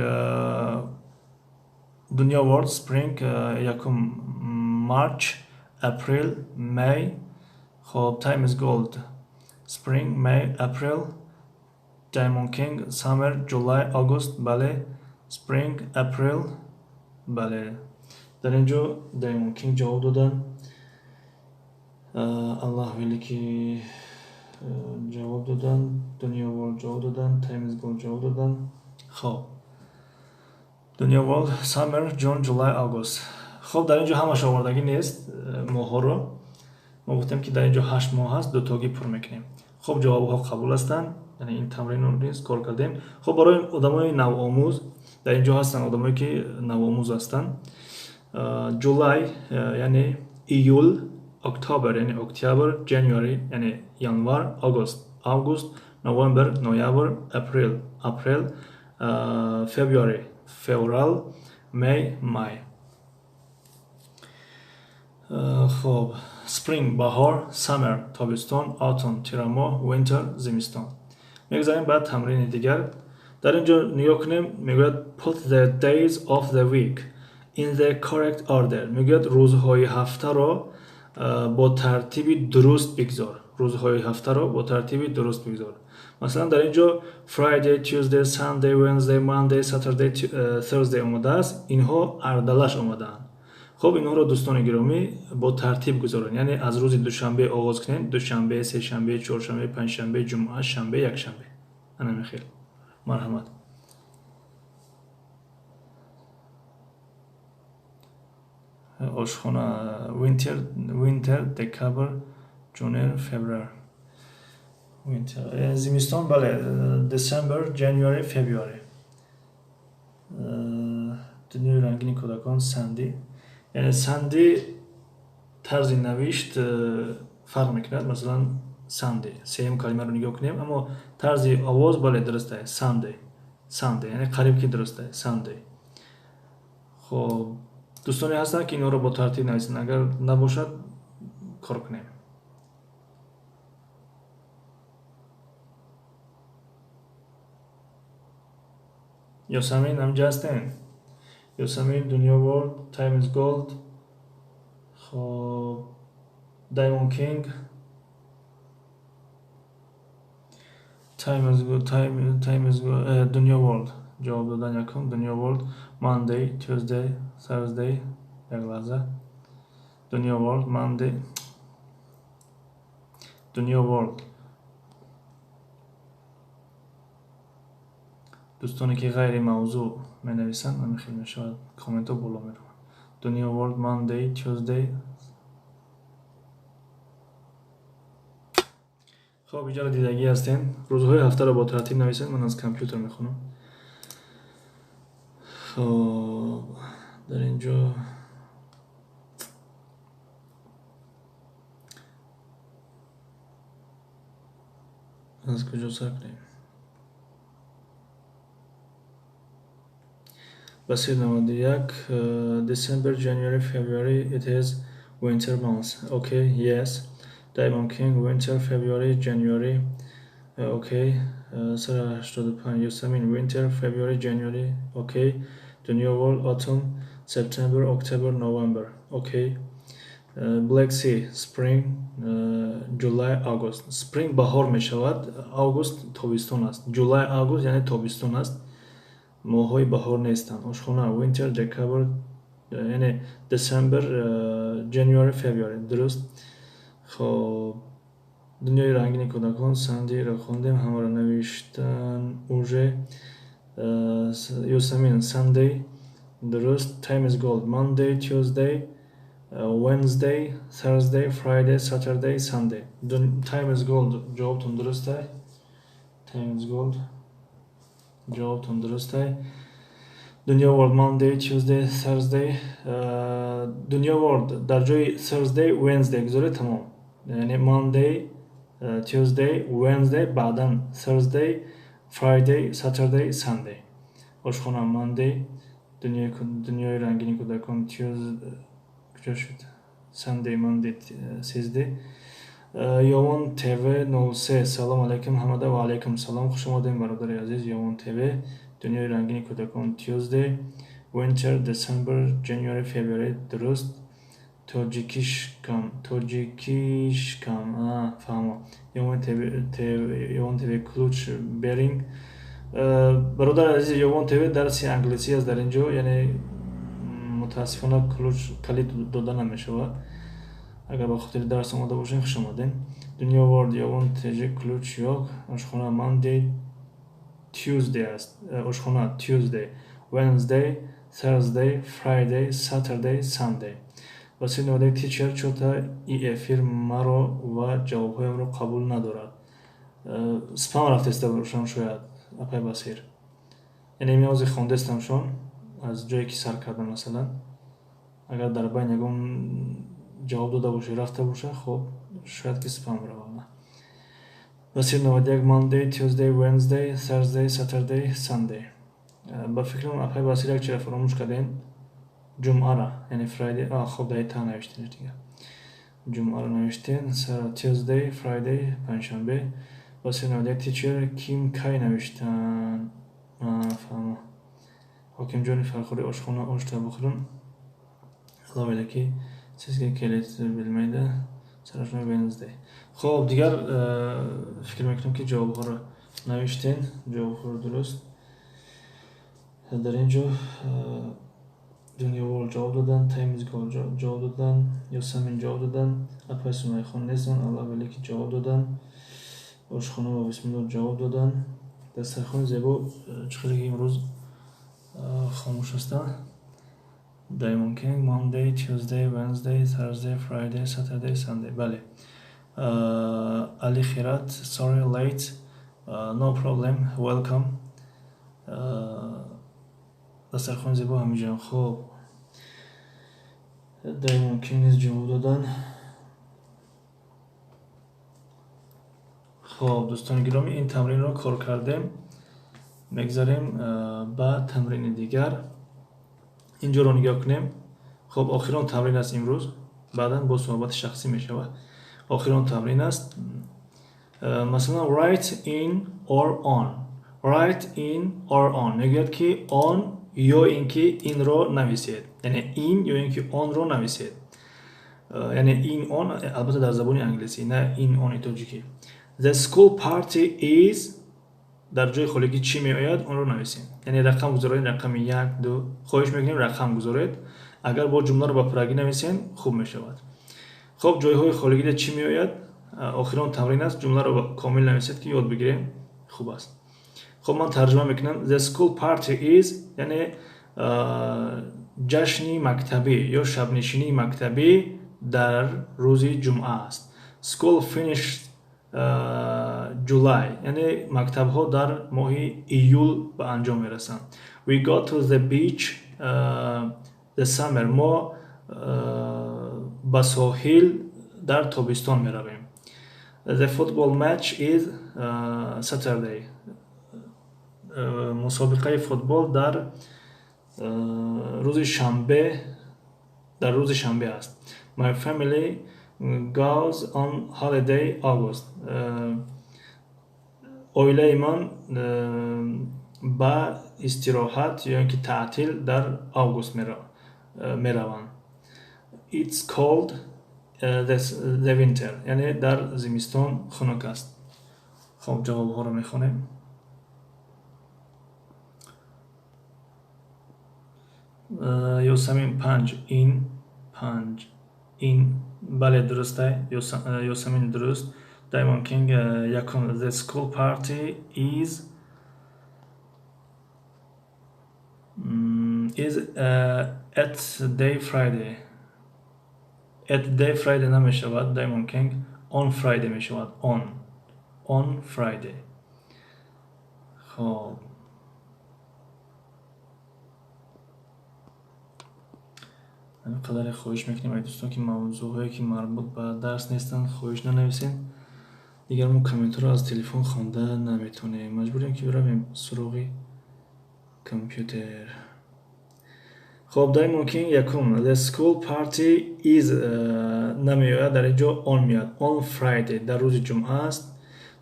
Дунё World, Spring, якум March, April, May. Хоб, Time is Gold. Spring, May, April, Diamond King, Summer, July, August, бале, Spring, April, бале. Дар ин ҷо Diamond King ҷавоб доданд. Аллоҳ великий ҷавоб доданд, Дунё World ҷавоб доданд, Time is Gold ҷавоб доданд. Хоб, Дунё World, Summer, June, July, August. Хоб, дар ин ҷо ҳамаш овардагӣ нест моҳҳоро. Мо гуфтем ки дар ин ҷо 8 моҳ аст, дутогӣ пур мекунем. Хоб, ҷавобҳо қабул ҳастанд. Яъне ин тамринро низ кор кардем. Хоб, барои одамои навомӯз, дар ин ҷо ҳастанд одамое ки навомӯз ҳастанд. July яъне июл, October яъне октябр, January яъне январ, August август, November ноябр, April апрел, February феврал, May май. Хоб, Spring баҳор, Summer тобистон, Autumn тирамоҳ, Winter зимистон. Мегузарем ба тамрини дигар. Дар ин ҷо нигоҳ кунем, мегӯяд put the days of the week in the correct order. Мегӯяд рӯзҳои ҳафтаро бо тартиби дуруст бигзор. Рӯзҳои ҳафтаро бо тартиби дуруст бигзор. Масалан, дар ин ҷо Friday, Tuesday, Sunday, Wednesday, Monday, Saturday, Thursday омадааст. Инҳо ардалаш омадаанд. Хоб, инҳоро дӯстони гиромӣ бо тартиб гузоред. Яъне аз рӯзи душанбе оғоз кунед. Душанбе, сешанбе, чоршанбе, панҷшанбе, ҷумъа, шанбе, якшанбе. Ана мехел. Марҳамат. Ошхона winter, winter, декабр, January, February. Winter. Зимистон, бале, December, January, February. Дунёи рангини кӯдакон Санди. Яъне Санди тарзи навишт фарқ мекунад. Масалан, Sunday. Сеюм калимаро нигоҳ кунем, аммо тарзи овоз бале дуруст аст. Sunday. Sunday, яъне қариб ки дуруст аст. Sunday. Хоб, дӯстоне ҳастанд ки инҳоро бо тартиб нависанд. Агар набошад, кор кунем. Ёсамин ҳамҷа ҳастем? Ёсамин, Дунё World, Time is Gold. Хоб, Diamond King. Time is Gold, Time is Gold, Дунё World. Ҷавоб додан якум, Дунё World, Monday, Tuesday, Thursday, як лаҳза. Дунё World, Monday, Дунё World. Дӯстоне ки ғайри мавзӯъ менависанд, ҳамин хел мешавад, комментҳо боло мераванд. Дунё World, Monday, Tuesday. Хоб, иҷора дидагӣ ҳастем. Рӯзҳои ҳафтаро бо тартиб нависед, ман аз компютер мехонам. Хоб, дар ин ҷо аз куҷо сар кунем? Басир 91, December, January, February, it is winter months. Okay, yes. Diamond King, winter, February, January. Okay. Сара 85, Yosamin, winter, February, January. Okay. The New World, autumn, September, October, November. Okay. Black Sea, spring, July, August. Spring баҳор мешавад, August тобистон аст. July, August яъне тобистон аст. Моҳҳои баҳор нестанд. Ошхона, winter, December, Яъне December, January, February. Дуруст. Хоб, дунёи рангини кӯдакон, Sunday-ро хондем, ҳамаро навиштан уже. Юсамин, Sunday, дуруст. Time is gold. Monday, Tuesday, Wednesday, Thursday, Friday, Saturday, Sunday. Time is gold. Ҷавобтон дурустай. Time is gold. Ҷавобтон дурустай. Дунё World, Monday, Tuesday, Thursday. Дунё World, дар ҷои Thursday Wednesday гузоред, тамом. Яъне Monday, Tuesday, Wednesday, баъдан Thursday, Friday, Saturday, Sunday. Ошхона, Monday, дунёи рангини кӯдакон, Tuesday, куҷо шуд? Sunday, Monday, Tuesday. Ёвон ТВ 03, салом алайкум ҳамада, ва алайкум салом, хуш омадем, бародари азиз Ёвон ТВ. Дунёи рангини кӯдакон, Tuesday, Winter, December, January, February, дуруст. Тоҷикишкам, тоҷикишкам, фаҳмо. Ёвон ТВ, Ёвон ТВ, ключ беринг. Бародари азиз Ёвон ТВ, дарси англисӣ аст дар ин ҷо, яъне мутаассифона ключ, калид дода намешавад. Агар ба хотири дарс омода бошед, хуш омадем. Дунё World, Ёвон ТЖ, ключ ёк. Ошхона, Monday, Tuesday аст. Ошхона, Tuesday, Wednesday, Thursday, Friday, Saturday, Sunday. Васил наводаи, teacher, чота и эфир маро ва ҷавобҳоямро қабул надорад. Спам рафтеста бошам шояд, апай Басир. Яъне ман ҳозир хондестамшон аз ҷое ки сар кардам, масалан. Агар дар байн ягон ҷавоб дода боша, рафта боша, хоб, шояд ки спам равад. Васил 91, Monday, Tuesday, Wednesday, Thursday, Saturday, Sunday. Ба фикрам, апай Басир, як чиро фаромӯш кардем. Ҷумъара, яъне Friday, хоб, дар та навиштем дига. Ҷумъаро навиштем, Tuesday, Friday, панҷшанбе. Васил 91, teacher, ким кай навиштан? Фаҳмо. Ҳокимҷони Фархурӣ, ошхона, ошта бухӯрам. Алло, ки sizga keladi bilmaydi. Sarashma, Wednesday. Хоб, дигар фикр мекунам, ки ҷавобҳоро навиштем, ҷавобҳоро дуруст. Дар ин ҷо Дунё World ҷавоб додан, Time is Gold ҷавоб додан, Ёсамин ҷавоб додан, апай Сумайхон нестанд, Алло Велики ҷавоб додан, ошхона ва бисмилло ҷавоб додан. Дастархони зебо чӣ хеле ки имрӯз хомӯш ҳастанд. Diamond King, Monday, Tuesday, Wednesday, Thursday, Friday, Saturday, Sunday. Бале. Али Хират, sorry late, no problem, welcome. Дастархони зебо ҳамиҷа. Хоб. Diamond King низ ҷавоб додан. Хоб, дӯстони гиромӣ, ин тамринро кор кардем. Мегзарем ба тамрини дигар. Инҷоро нигоҳ кунем. Хоб, охирон тамрин аст имрӯз, баъдан бо суҳбати шахсӣ мешавад. Охирон тамрин аст. Масалан, write in or on. Write in or on мегӯяд, ки он ё ин ки инро нависед, яъне ин ё ин ки онро нависед, яъне ин, он, албатта дар забони англисӣ, на ин они тоҷикӣ. The school party is, дар ҷои холигӣ чӣ меояд, онро нависем. Яъне рақам гузоред, рақами як, ду. Хоҳиш мекунем, рақам гузоред. Агар бо ҷумларо ба пуррагӣ нависем, хуб мешавад. Хоб, ҷойҳои холигида чӣ меояд? Охирон тамрин аст, ҷумларо комил нависед, ки ёд бигирем, хуб аст. Хоб, ман тарҷума мекунам. The school party is, яъне ҷашни мактабӣ ё шабнишинии мактабӣ дар рӯзи ҷумъа аст. School finish July, яъне мактабҳо дар моҳи июл ба анҷом мерасанд. We go to the beach the summer, мо ба соҳил дар тобистон меравем. The football match is Saturday, мусобиқаи футбол дар рӯзи шанбе аст. My family goes on holiday August, оилаи ман ба истироҳат ё ин ки таътил дар август мераванд. It's cold the winter, яъне дар зимистон хунук аст. Хоб, ҷавобҳоро мехонем. Ёсамин 5 in, 5 in. Бале, дурустай. Ёсамин дуруст. Diamond King якум the school party is at day Friday. At day Friday намешавад, Diamond King, on Friday мешавад. On Friday. Хоб, ҳамин қадаре хоҳиш мекунем, ай дӯстон, ки мавзӯъҳое, ки марбут ба дарс нестанд, хоҳиш нанависед. Дигар мо комментҳоро аз телефон хонда наметавонем, маҷбурем, ки биравем суроғи компютер. Хоб, Diamond King якум the school party is намеояд, дар ин ҷо on меояд. On Friday, дар рӯзи ҷумъа аст.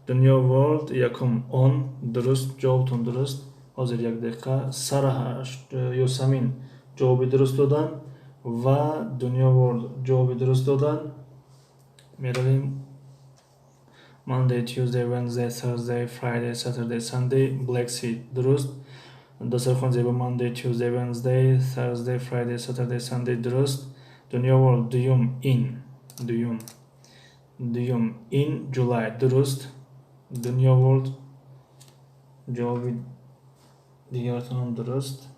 Дунё World якум on дуруст, ҷавобтон дуруст. Ҳозир, як дақиқа. Сара Ёсамин ҷавоби дуруст доданд ва Дунё World ҷавоби дуруст доданд. Меравем. Monday, Tuesday, Wednesday, Thursday, Friday, Saturday, Sunday. Black Sea дуруст. Дастархон зебо. Monday, Tuesday, Wednesday, Thursday, Friday, Saturday, Sunday дуруст. Дунё World дуюм in, дуюм in July дуруст. Дунё World, ҷавоби дигаратонам дуруст.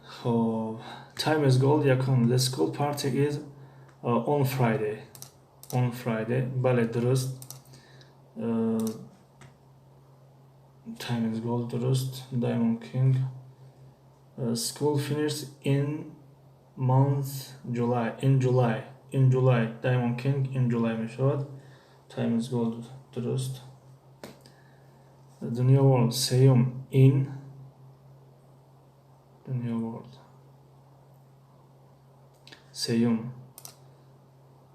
Хоб, Time is Gold якум the school party is on Friday. On Friday, бале, дуруст. Time is Gold дуруст. Diamond King, school finished in month July. In July, in July. Diamond King, in July мешавад. Time is Gold дуруст. Дунё World сеюм in. Дунё World сеюм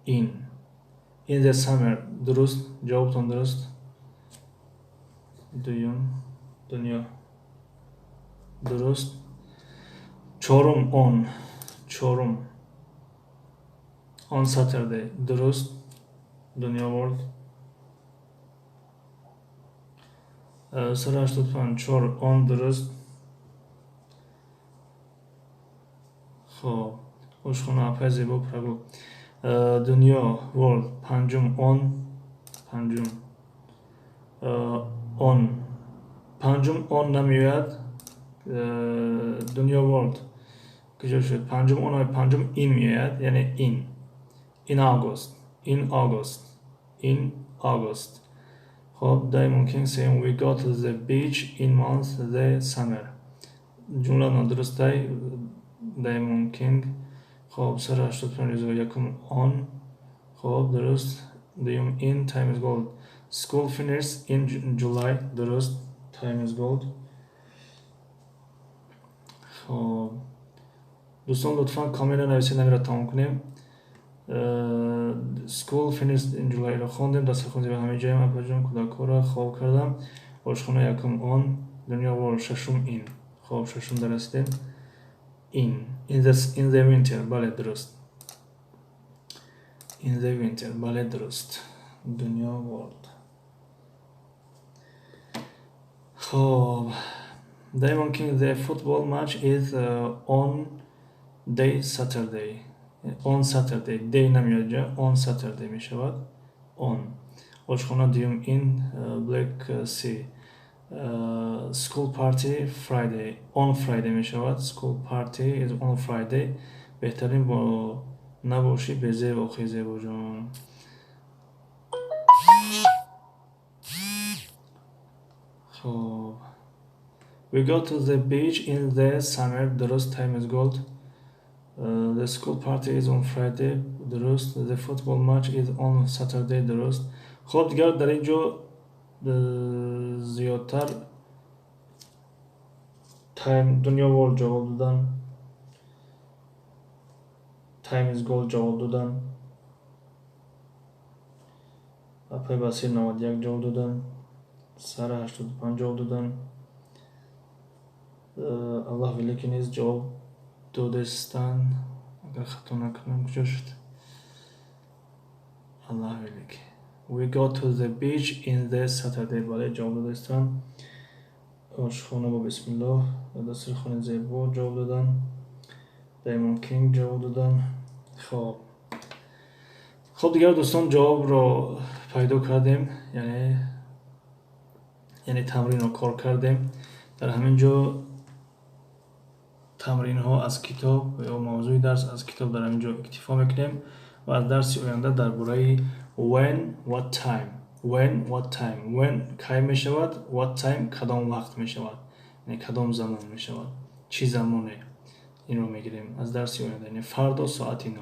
in the summer дуруст, ҷавобтон дуруст. Дуюм дунё дуруст. Чорум on, чорум on Saturday дуруст. Дунё World 185, чор on дуруст. Хоб, ошхона, апай зебо, прогул. Дунё World панҷум on, панҷум on, панҷум on намеояд. Дунё World куҷо шуд? Панҷум on, панҷум in меояд, яъне in August, in August, in August. Хоб, Diamond King сеюм we go to the beach in month the summer. Ҷумла нодурустай, Diamond King. Хоб, 185 рӯзо якум on. Хоб, дуруст. Дуюм in. Time is Gold, school finishes in July дуруст. Time is Gold. Хоб, дӯстон, лутфан коммент нанависед, намеро тамом кунем. School finished in July ро хондем. Дастархон зеба, ҳамин ҷоям, апаҷон, кӯдакҳоро хоб кардам. Ошхона якум on. Дунё World шашум in. Хоб, шашум дарасидем. In the winter, бале, дуруст. In the winter, бале, дуруст. Дунё World. Хоб, Diamond King, the football match is on day Saturday. On Saturday, day намеояд ҷа, on Saturday мешавад. On. Ошхона дуюм in. Black Sea, school party Friday, on Friday мешавад. School party is on Friday. Беҳтарин бо набошӣ безеб, охи зебоҷон. Хоб, we go to the beach in the summer дуруст. Time is Gold, the school party is on Friday дуруст. The football match is on Saturday дуруст. Хоб, дигар дар ин ҷо зиёдтар Time, Дунё World ҷавоб додан, Time is Gold ҷавоб додан, апай Басир 91 ҷавоб додан, Сара 85 ҷавоб додан, Аллоҳ Великий низ ҷавоб додестанд, агар хато накунам. Куҷо шуд Аллоҳ Великий? We go to the beach in the Saturday, бале, ҷавоб додестанд. Ошхона бо бисмиллоҳ, дастурхони зебо ҷавоб додан, Даймон Кинг ҷавоб додан. Хоб, хоб, дигар дӯстон, ҷавобро пайдо кардем, яъне тамринро кор кардем. Дар ҳамин ҷо тамринҳо аз китоб ё мавзӯи дарс аз китоб дар ҳамин ҷо иктифо мекунем ва аз дарси оянда дар бораи when, what time, when, what time, when кай мешавад, what time кадом вақт мешавад, яъне кадом замон мешавад, чӣ замоне, инро мегирем аз дарси оянда, яъне фардо соати 9.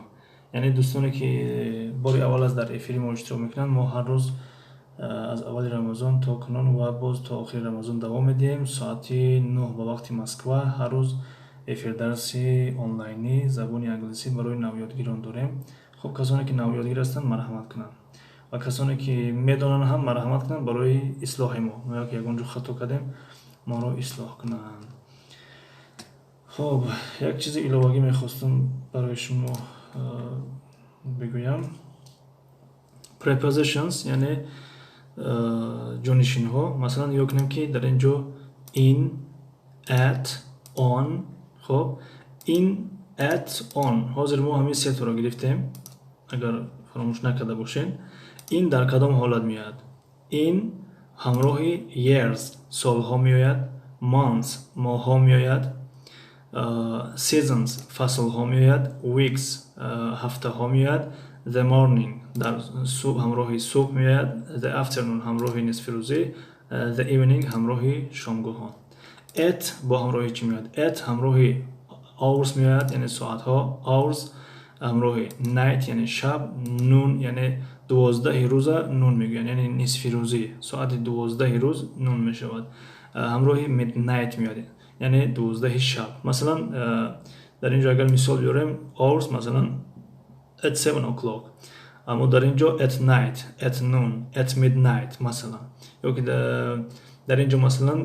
Яъне дӯстоне, ки бори аввал аст дар эфири мо иштирок мекунанд, мо ҳар рӯз аз аввали Рамазон то кунун ва боз то охири Рамазон давом медиҳем. Соати 9 ба вақти Москва ҳар рӯз эфирдарси онлайнӣ забони англисӣ барои навёдгирон дорем. Хуб, касоне ки навёдгир ҳастанд, марҳамат кунанд ва касоне ки медонанд ҳам марҳамат кунанд барои ислоҳи мо. Мо ки ягон ҷо хато кардем, моро ислоҳ кунанд. Хуб, як чизи иловагӣ мехостам барои шумо бигӯям. Prepositions, яъне ҷонишинҳо. Масалан, нигоҳ кунем, ки дар ин ҷо in, at, on. Хуб, in, at, on, ҳозир мо ҳамин сеторо гирифтем, агар фаромӯш накарда бошед. In дар кадом ҳолат меояд? In ҳамроҳи years, солҳо меояд, months, моҳҳо меояд, seasons, фаслҳо меояд, weeks, ҳафтаҳо меояд, the morning, дар субҳ, ҳамроҳи субҳ меояд, the afternoon, ҳамроҳи нисфирӯзӣ, the evening, ҳамроҳи шомгоҳон. At бо ҳамроҳи чӣ меояд? At ҳамроҳи hours меояд, яъне соатҳо, hours, ҳамроҳи night, яъне шаб, noon, яъне 12-и рӯза noon мегӯянд, яъне нисфирӯзӣ, соати 12-и рӯз noon мешавад, ҳамроҳи midnight меояд, яъне 12-и шаб. Масалан, дар ин ҷо агар мисол биёрем, hours, масалан, at 7 o'clock, аммо дар ин ҷо at night, at noon, at midnight, масалан. Ё ки дар ин ҷо, масалан,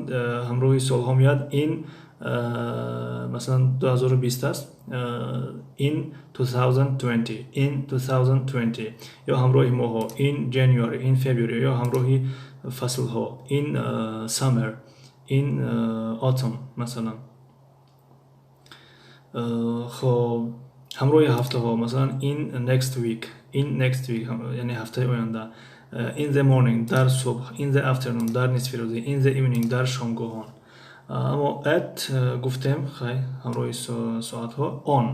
ҳамроҳи солҳо меояд in, масалан, 2020 аст, in 2020, in 2020, ё ҳамроҳи моҳҳо in January, in February, ё ҳамроҳи фаслҳо in summer, in autumn, масалан. Хоб, ҳамроҳи ҳафтаҳо, масалан, in next week, in next week, яъне ҳафтаи оянда, in the morning, дар субҳ, in the afternoon, дар нисфирӯзӣ, in the evening, дар шомгоҳон. Аммо at гуфтем, хай, ҳамроҳи соатҳо. On,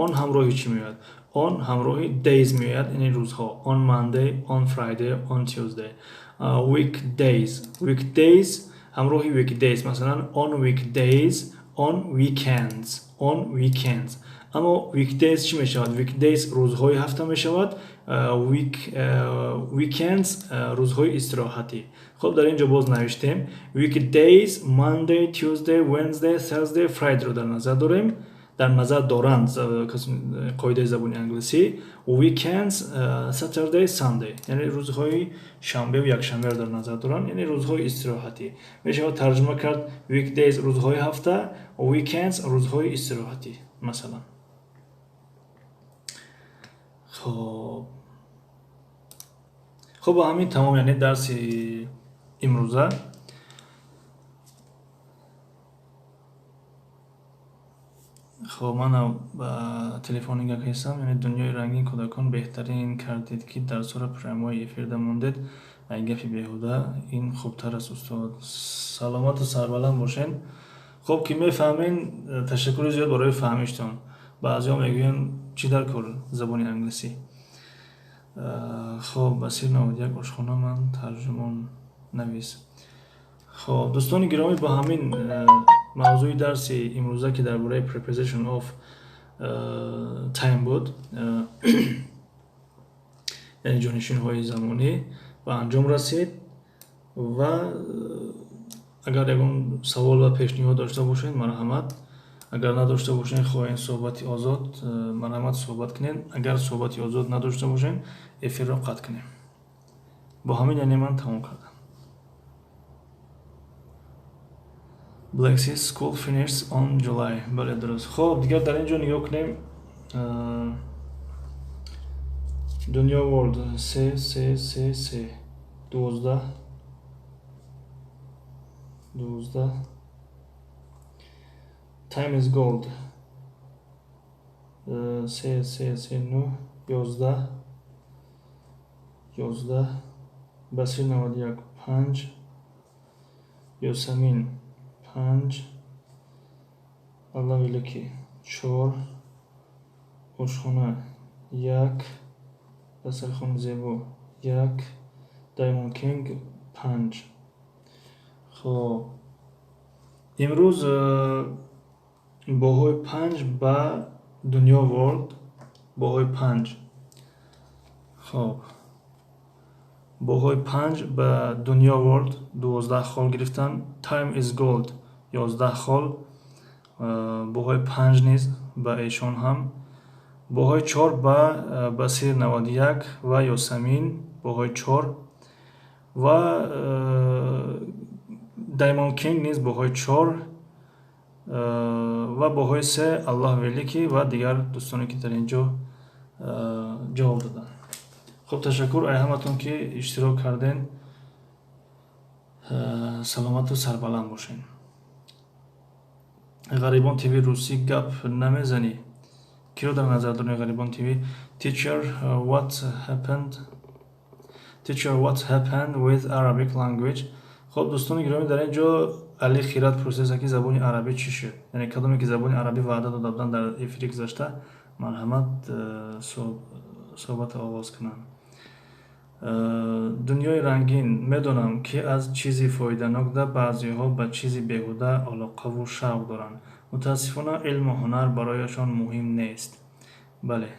on ҳамроҳи чӣ меояд? On ҳамроҳи days меояд, яъне рӯзҳо: on Monday, on Friday, on Tuesday. Weekdays, weekdays, ҳамроҳи weekdays, масалан, on weekdays, on weekends, on weekends. Аммо weekdays чӣ мешавад? Weekdays рӯзҳои ҳафта мешавад, weekends рӯзҳои истироҳатӣ. Хуб, дар ин ҷо боз навиштем weekdays: Monday, Tuesday, Wednesday, Thursday, Friday ро дар назар дорем, дар назар доранд қоидаи забони англисӣ. Weekends: Saturday, Sunday, яъне рӯзҳои шанбеву якшанберо дар назар доранд, яъне рӯзҳои истироҳатӣ. Мешавад тарҷума кард: weekdays рӯзҳои ҳафта, weekends рӯзҳои истироҳатӣ, масалан. Хоб, хуб, бо ҳамин тамом, яъне дарси имрӯза. Хоб, манам ба телефон нигоҳ кардам. Яъне дунёи рангин кӯдакон, беҳтарин кардед, ки дарсҳоро прямой эфирда мондед. Ай гапи беҳуда ин хубтар аст. Устод, саломату сарбаланд бошед. Хуб ки мефаҳмед, ташаккури зиёд барои фаҳмиштон. Баъзеҳо мегӯянд, чӣ дар кор забони англисӣ. Хоб, Басир 91, ошхона, ман тарҷумон навис. Хоб, дӯстони гиромӣ, бо ҳамин мавзӯи дарси имрӯза, ки дар бораи preposition of time буд, яъне ҷонишинҳои замонӣ, ба анҷом расид. Ва агар ягон савол ва пешниҳод дошта бошед, марҳамат. Агар надошта бошед, хоҳем суҳбати озод, марҳамат, суҳбат кунед. Агар суҳбати озод надошта бошем, эфирро қатъ кунем. Бо ҳамин, яъне, ман тамом кардам. Black Sea School finishes on July. Бале, дуруст. Хоб, дигар дар ин ҷо нигоҳ кунем. Дунё World, се, се, се, се, 12, 12. Time is gold, се, се, се, нӯҳ, 11, 11. Басир 91, панҷ. Ёсамин, панҷ. Аллоҳ великий, чор. Ошхона, як. Дастархони зебо, як. Даймонд Кинг, панҷ. Хоб, имрӯз баҳои панҷ ба Дунё Ворлд, баҳои панҷ. Хоб, баҳои панҷ ба Дунё Ворлд, 12 хол гирифтанд. Time is gold, 11 хол, баҳои панҷ низ ба эшон ҳам. Баҳои чор ба Басир 91 ва Ёсамин, баҳои чор, ва Даймонд Кинг низ баҳои чор, ва баҳои се Аллоҳ великий ва дигар дӯстоне, ки дар ин ҷо ҷавоб доданд. Хуб, ташаккур ай ҳаматон, ки иштирок карден. Саломату сарбаланд бошед. Ғарибон ТВ, русӣ гап намезанӣ? Киро дар назар дорем, Ғарибон ТВ? Teacher, what happened? Teacher, what happened with Arabic language? Хуб, дӯстони гиромӣ, дар ин ҷо Али Хират пурсидааст, ки забони арабӣ чӣ шуд, яъне кадоме ки забони арабӣ ваъда дода буданд дар эфири гузашта, марҳамат, суҳбатро оғоз кунанд. Дунёи рангин, медонам, ки аз чизи фоиданок да баъзеҳо ба чизи беҳуда алоқаву шавқ доранд. Мутаассифона, илму ҳунар барояшон муҳим нест. Бале,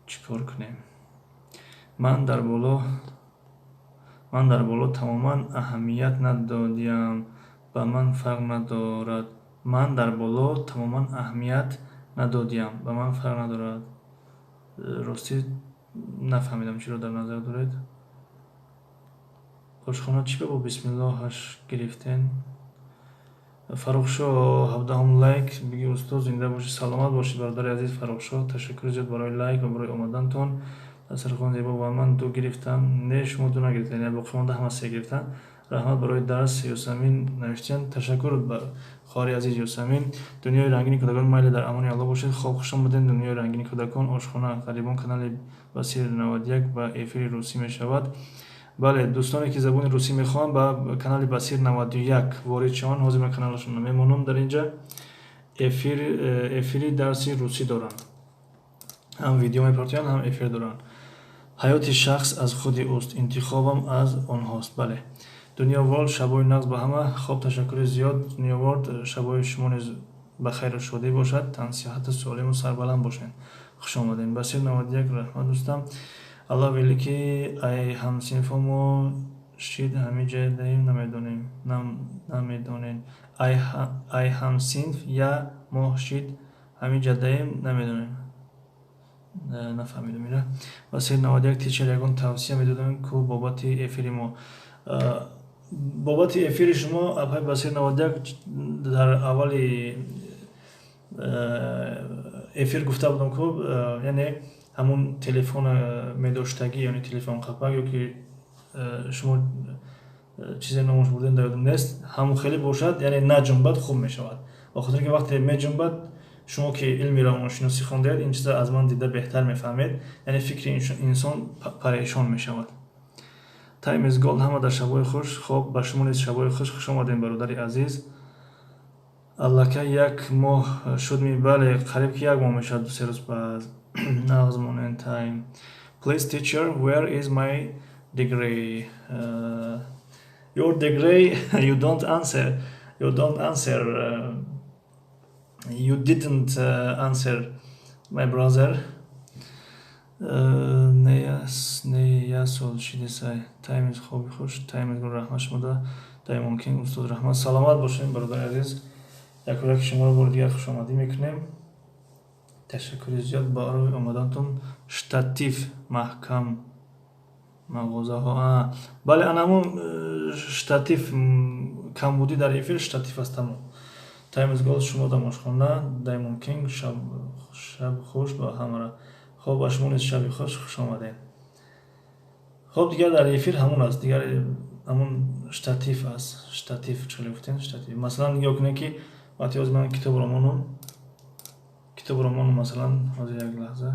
чӣ кор кунем? Ман дар боло тамоман аҳамият надодиям, ба ман фарқ надорад. Ман дар боло тамоман аҳамият надодиям, ба ман фарқ надорад. Ростӣ, нафаҳмидам, чиро дар назар доред. Ошхона, чӣ ба бо бисмиллоҳаш гирифтен? Фаррухшо, 17-ум лайк биги. Устод, зинда бошӣ, саломат бошӣ, бародари азиз Фаррухшо. Ташаккури зиёд барои лайк ва барои омадантон. Дастархон зебо ва ман ду гирифтам. Не, шумо ду нагирифтед, боқимонда ҳама се гирифтанд. Раҳмат барои дарс, Ёсамин навиштиянд. Ташаккур, хоҳари азиз Ёсамин. Дунёи рангини кӯдакон, майли, дар амони Аллоҳ бошед. Хоб, хуш омадед, Дунёи рангини кӯдакон, Ошхона, Ғарибон, канали Басир 91 ба эфири русӣ мешавад. Бале, дӯстоне ки забони русӣ мехоҳанд, ба канали Басир 91 ворид шаванд. Ҳозир ман каналашонро мемонам дар инҷа. Эфири дарси русӣ доранд, ҳам видео мепартоянд, ҳам эфир доранд. Ҳаёти шахс аз худи ӯст, интихобам аз онҳост. Бале. Дунё Ворлд, шабои нағз ба ҳама. Хоб, ташаккури зиёд, Дунё Ворлд. Шабои шумо низ ба хайру шодӣ бошад, тансиҳату солиму сарбаланд бошед. Хуш омадем. Басир 91, раҳмат, дӯстам. Аллоҳ великий, ай ҳамсинфо мо шид ҳамиҷадаем, намедонем, намедонем. Ай ҳамсинф я моҳ шид ҳамиҷадаем, намедонем. Нафаҳмидам ира. Басир 91, teacher, ягон тавсия медодем ку бобати эфири мо? Бобати эфири шумо, апай Басир 91, дар аввали эфир гуфта будам ку, яъне ҳамун телефона медоштагӣ, яъне телефон қапак ё ки шумо чизе номаш бурдем, дар ёдам нест, ҳамун хеле бошад, яъне наҷунбад, хуб мешавад. Ба хотире ки вақте меҷунбад, шумо ки илми равоншиносӣ хондаед, ин чиза аз ман дида беҳтар мефаҳмед, яъне фикри инсон парешон мешавад. Time is gold, ҳама дар шабои хуш. Хоб, ба шумо низ шабои хуш. Хуш омадем, бародари азиз. Аллакай як моҳ шуд ми? Бале, қариб ки як моҳ мешавад, 2-3 рӯз пас. Нағз монен. Time, please teacher, where is my degree? Your degree, you don't answer, you don't answer, you didn't answer, my brother. Не, я сол шидисай. Time is, хоби хуш. Time is, раҳмат шумода. Даймон Кинг, устод, раҳмат, саломат бошем, бародари азиз. Якоряки шуморо бори дигар хушомадӣ мекунем. Ташаккури зиёд барои омадантон. Штатив маҳкам мағозаҳо. Бале, ана ҳамун штатив, камбудӣ дар эфир штатив аст, тамом. Time is gold, шумо дамошхона. Даймон Кинг, шаб хуш ба ҳамара. Хоб, ба шумо низ шаби хуш. Хуш омадед. Хоб, дигар дар эфир ҳамун аст, дигар ҳамун штатив аст. Штатив чӣ гуфтем, штатив, масалан, нигоҳ кунед, ки Вақте ҳозир ман китобро монам, китобро монам, масалан, ҳозир як лаҳза.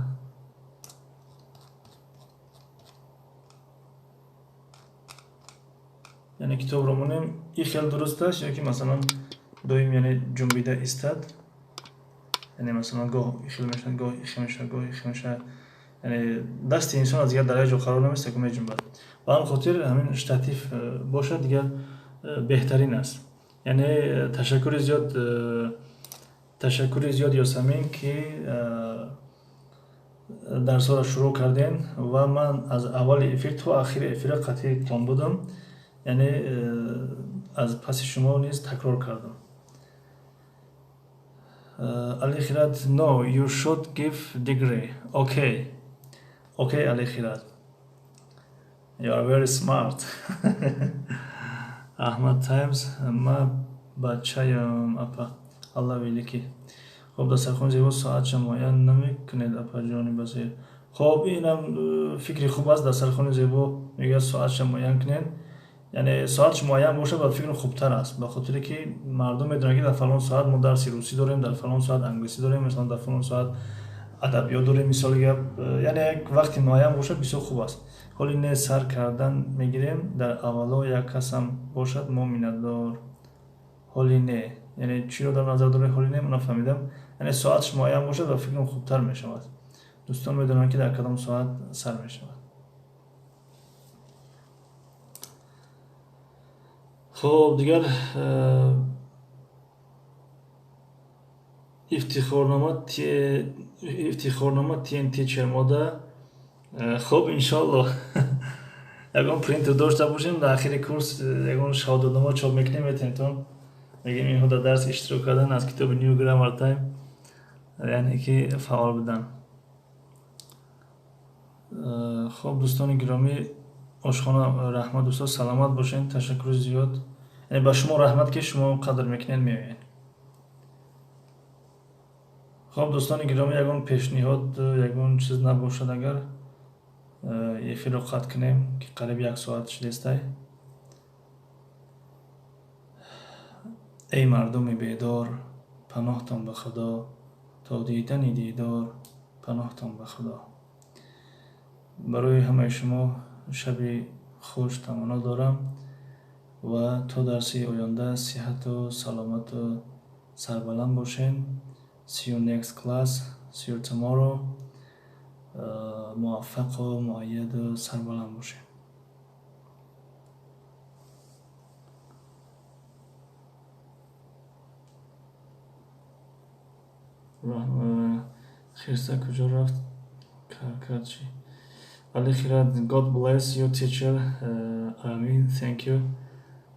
Яъне китобро монем, и хел дуруст аст ё ки масалан доим яъне ҷунбида истад? Яъне масалан гоҳ ихел мешавад, гоҳ ихел мешавад, гоҳ ихел мешавад. Яъне дасти инсон аз дигар дар як ҷо қарор намеистад, ки меҷунбад. Ба ҳамин хотир ҳамин штатив бошад, дигар беҳтарин аст. Яъне ташаккури зиёд, ташаккури зиёд, Ёсамин, ки дарсҳоро шурӯъ кардем ва ман аз аввали эфир то ахири эфира қатъитон будам. Яъне аз паси шумо низ такрор кардам. Али Хират, no, you should give degree. Okay. Okay, Ali Khirat. You are very smart. Ahmad Times, ма бачаям, апа. Алла великий. Хоб, дастархони зебо, соатша муайян намекунед, апаҷони Басир. Хоб, инам фикри хуб аст. Дастархони зебо мегӯяд, соатша муайян кунед. Яъне соатш муайян бошад, ба фикрам, хубтар аст, ба хотире ки мардум медонанд, ки дар фалон соат мо дарси русӣ дорем, дар фалон соат англисӣ дорем, масалан, дар фалон соат адабиёт дорем, мисоли гап. Яъне як вақти муайян бошад, бисёр хуб аст. Ҳоли не, сар кардан мегирем, дар аввало як касам бошад, мо миннатдор. Ҳоли не, яъне чиро дар назар доред, ҳоли не, нафаҳмидам. Яъне соатш муайян бошад, ба фикрам, хубтар мешавад, дӯстон медонанд, ки дар кадом соат сар мешавад. Хоб, дигар ифтихорнома TNT чермода. Хоб, иншоалло, ягон принтер дошта бошем, дар ахири курс ягон шаҳодатнома чоп мекунем, метавонем, мегӯем, инҳо дар дарс иштирок кардан, аз китоби New Grammar Time, яъне ки фаъол будан. Хоб, дӯстони гиромӣ, ошхона, раҳмат, дӯстон, саломат бошед, ташаккури зиёд. Яъне ба шумо раҳмат, ки шумо қадр мекунед, меоед. Хоб, дӯстони гиромӣ, ягон пешниҳод, ягон чиз набошад, агар эфирро қатъ кунем, ки қариб як соат шудестай. Эй мардуми бедор, паноҳтон ба Худо, то дидани дидор, паноҳтон ба Худо. Барои ҳамаи шумо шаби хуш таманно дорам ва то дарси оянда сиҳату саломату сарбаланд бошед. See you next class, see you tomorrow. Муваффақу муайяду сарбаланд бошед. Хирса куҷо рафт, кард чӣ? Али Хират, God bless you, teacher. Амин, thank you.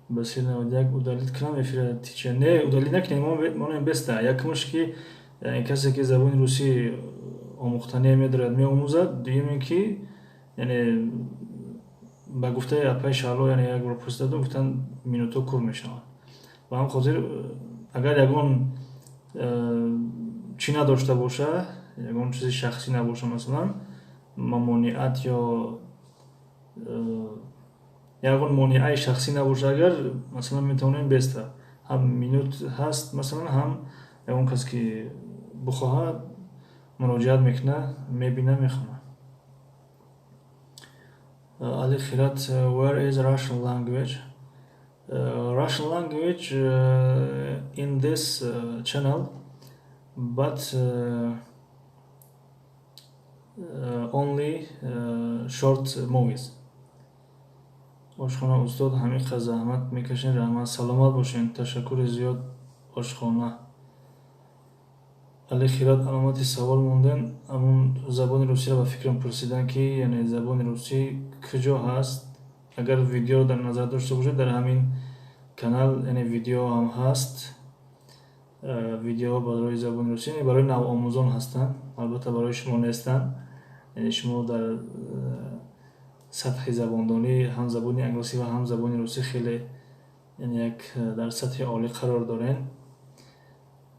Басир 91, удалить кунам эфира, teacher? Не, удалить накунем, монем беста. Якумаш, ки касе ки забони русӣ омӯхтание медорад, меомӯзад. Дуюм ин ки, яъне ба гуфтаи апаи Шаҳло, яъне як бор пурсида будам, гуфтанд, минутҳо кур мешаванд. Ба ҳамин хотир, агар ягон чӣ надошта боша, ягон чизи шахсӣ набоша, масалан мамониат ё ягон монеаи шахсӣ набоша, агар масалан метавонем беста, ҳам минут ҳаст, масалан, ҳам ягон кас ки бихоҳад, муроҷиат мекунад, мебина, мехонад. Али Хират, where is Russian language? Russian language in this channel, but only short movies. Ошхона, устод, ҳамин қадр заҳмат мекашед, раҳмат, саломат бошед, ташаккури зиёд, ошхона. Али Хират, аломати савол мондем. Ҳамун забони русиро ба фикрам пурсидан, ки яъне забони русӣ куҷо ҳаст. Агар видеоро дар назар дошта бошед, дар ҳамин канал, яъне видео ҳам ҳаст. Видеоҳо барои забони русӣ, яъне барои навомӯзон ҳастанд, албатта барои шумо нестанд. Яъне шумо дар сатҳи забондонӣ, ҳам забони англисӣ ва ҳам забони русӣ, хеле, яъне як дар сатҳи олӣ қарор доред.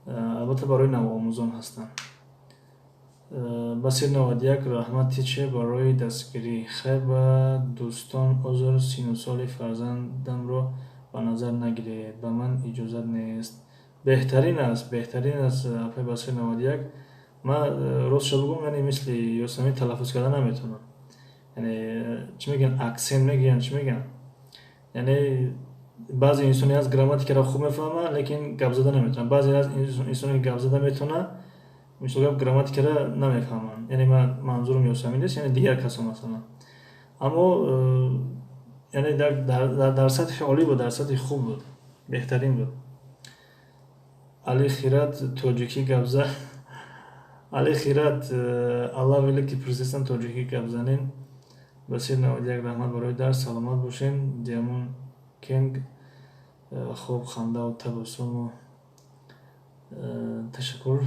Албатта барои навомӯзон ҳастанд. Басир 91, раҳмат, teacher, барои дастгирӣ. Хайр, ба дӯстон узр, сину соли фарзандамро ба назар нагиред, ба ман иҷозат нест. Беҳтарин аст, беҳтарин аст, апай Басир 91. Ман ростша бигӯм, яъне мисли Ёсамин талаффуз карда наметавонам. Яъне чӣ мегӯянд, аксент мегӯянд, чӣ мегӯянд? Яъне баъзе инсоне ҳаст, грамматикаро хуб мефаҳмад, лекин гап зада наметавонад. Баъзе ҳаст инсоне ки гап зада метавонад, мисол гап, грамматикаро намефаҳманд. Яъне ман манзурам Ёсамин нест, яъне дигар касо масалан. Аммо яъне дар сатҳи олӣ буд, дар сатҳи хуб буд, беҳтарин буд. Али Хират тоҷикӣ гап зад. Али Хират, Аллах великий, пурсистан тоҷикӣ гап занем. Басир 91, раҳмат барои дарс, саломат бошен. Диамон Кенг, хоб, хандаву табассуму ташаккур.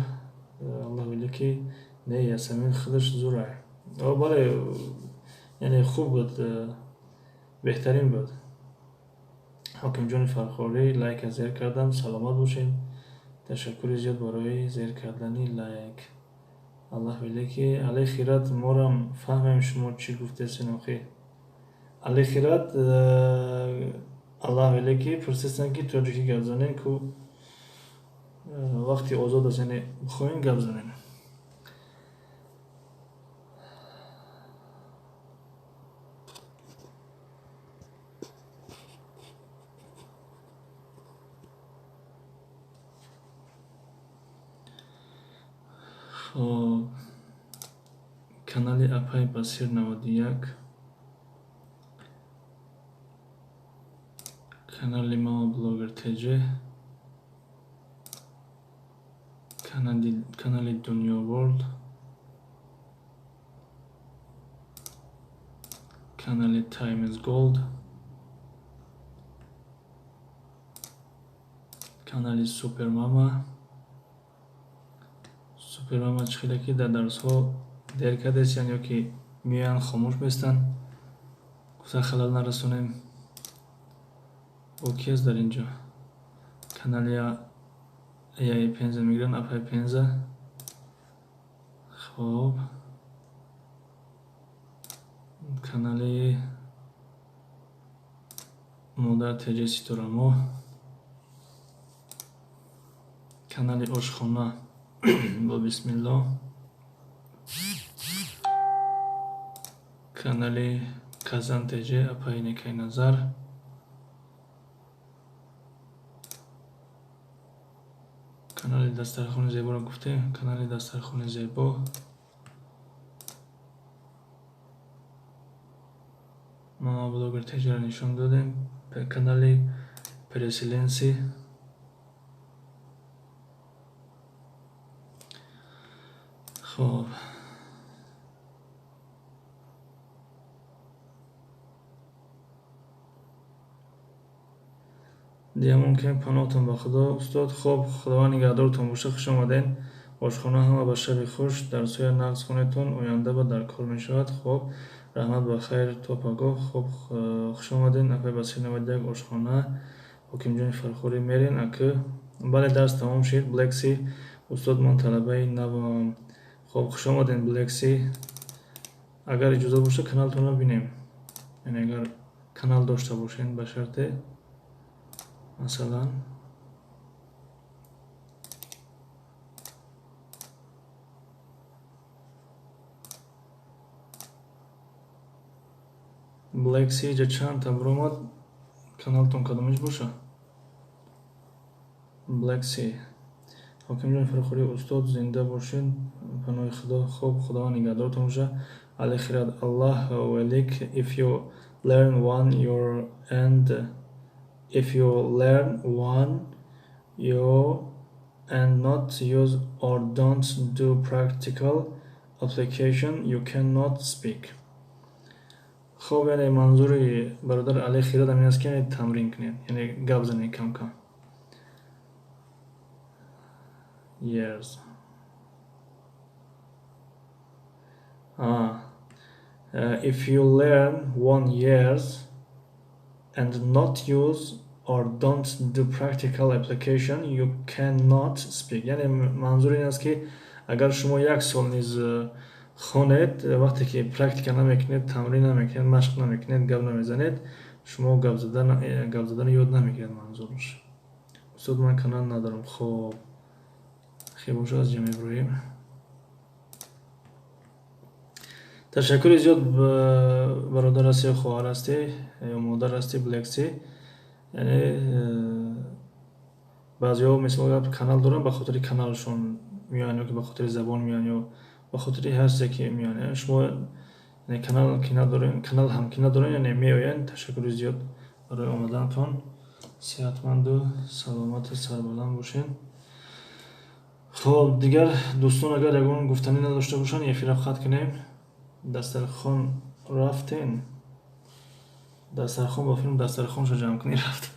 Аллах великий, не, Ясамин худаш зурай. Бале, яъне хуб буд, беҳтарин буд. Ҳокимҷони Фархорӣ, лайка зер кардам, саломат бошед. Ташаккури зиёд барои зер кардани лайк. Аллах великий, Али Хират, морам фаҳмем шумо чӣ гуфтесен охи. Али Хират, Аллах великий, пурсистанд ки тоҷикӣ гап занем, ку вақти озод аст, яъне бихоҳем гап занем. Хоб, канали апай Басир 91, канали Мама Блогер ТЖ, канали Дунё Ворлд, канали Time is Gold, канали Супермама. Супермама чӣ хеле ки дар дарсҳо дер кардесиян ё ки меоянд, хомӯш местанд, гуфта халал нарасонем. Бо ки аст дар ин ҷо? Канали Яи Пенза мегиранд, апай Пенза. Хоб, канали Модар ТЖ Ситорамо, канали Ошхона бо бисмилло, канали Казан ТЖ, апаи Некайназар, канали Дастархони зеборо гуфтем, канали Дастархони зебо, Мама Блогер ТЖро нишон додем, канали Переселенси. Хоб, диамон кем, паноҳтон ба Худо, устод. Хоб, Худованд нигаҳдорутон боша. Хуш омаден. Ошхона, ҳама ба шаби хуш. Дарсҳоя нағз хонетон, оянда ба дар кор мешавад. Хоб, раҳмат, ба хайр, то пагоҳ. Хоб, хуш омаден, апай Басир 91, Ошхона, Ҳокимҷони Фархорӣ. Мерен акы? Бале, дарс тамом шид. Блекси, устод, ман талабаи навам. Хоб, хуш омаден, Блекси. Агар иҷозат боша, каналтонро бинем, яъне агар канал дошта бошен, ба шарте, масалан. Блекси, иҷа чандта биромад, каналтон кадомиш боша? Блекси, Ҳокимҷон Фархорӣ, устод, зинда бошед, паноҳи Худо. Хоб, Худованд нигаҳдоротон боша. Али Хират, Аллах велик, if you learn one year and if you learn one you and not use or don't do practical application, you cannot speak. Хоб, яъне манзури бародар Али Хират ҳамин аст, ки яъне тамрин кунед, яъне гап занед кам кам. Years. If you learn one years and not use or don't do practical application, you cannot speak. Яъне манзур ин аст, ки агар шумо як сол низ хонед, вақте ки практика намекунед, тамрин намекунед, машқ намекунед, гап намезанед, шумо гап задани ёд намегиред, манзурш. Устод, ман канал надорам. Хоб, хеб боша, аз ҷа меброем. Ташаккури зиёд, бародар ҳастӣ ё хоҳар ҳастӣ ё модар ҳастӣ, Блекси. Яъне баъзеҳо, мисол, канал доранд, ба хотири каналшон меоянд ё ки ба хотири забон меоянд ё ба хотири ҳар чизе ки меоянд. Шумо канал ки надорем, канал ҳам ки надорем, яъне меоянд. Ташаккури зиёд барои омаданатон. Сеҳатманду саломату сарбаланд бошед. Хоб, дигар дӯстон, агар ягон гуфтанӣ надошта бошанд, эфирро қатъ кунем. Дастархон рафтен, дастархон ба филм дастархоншо ҷамъ кунӣ рафт.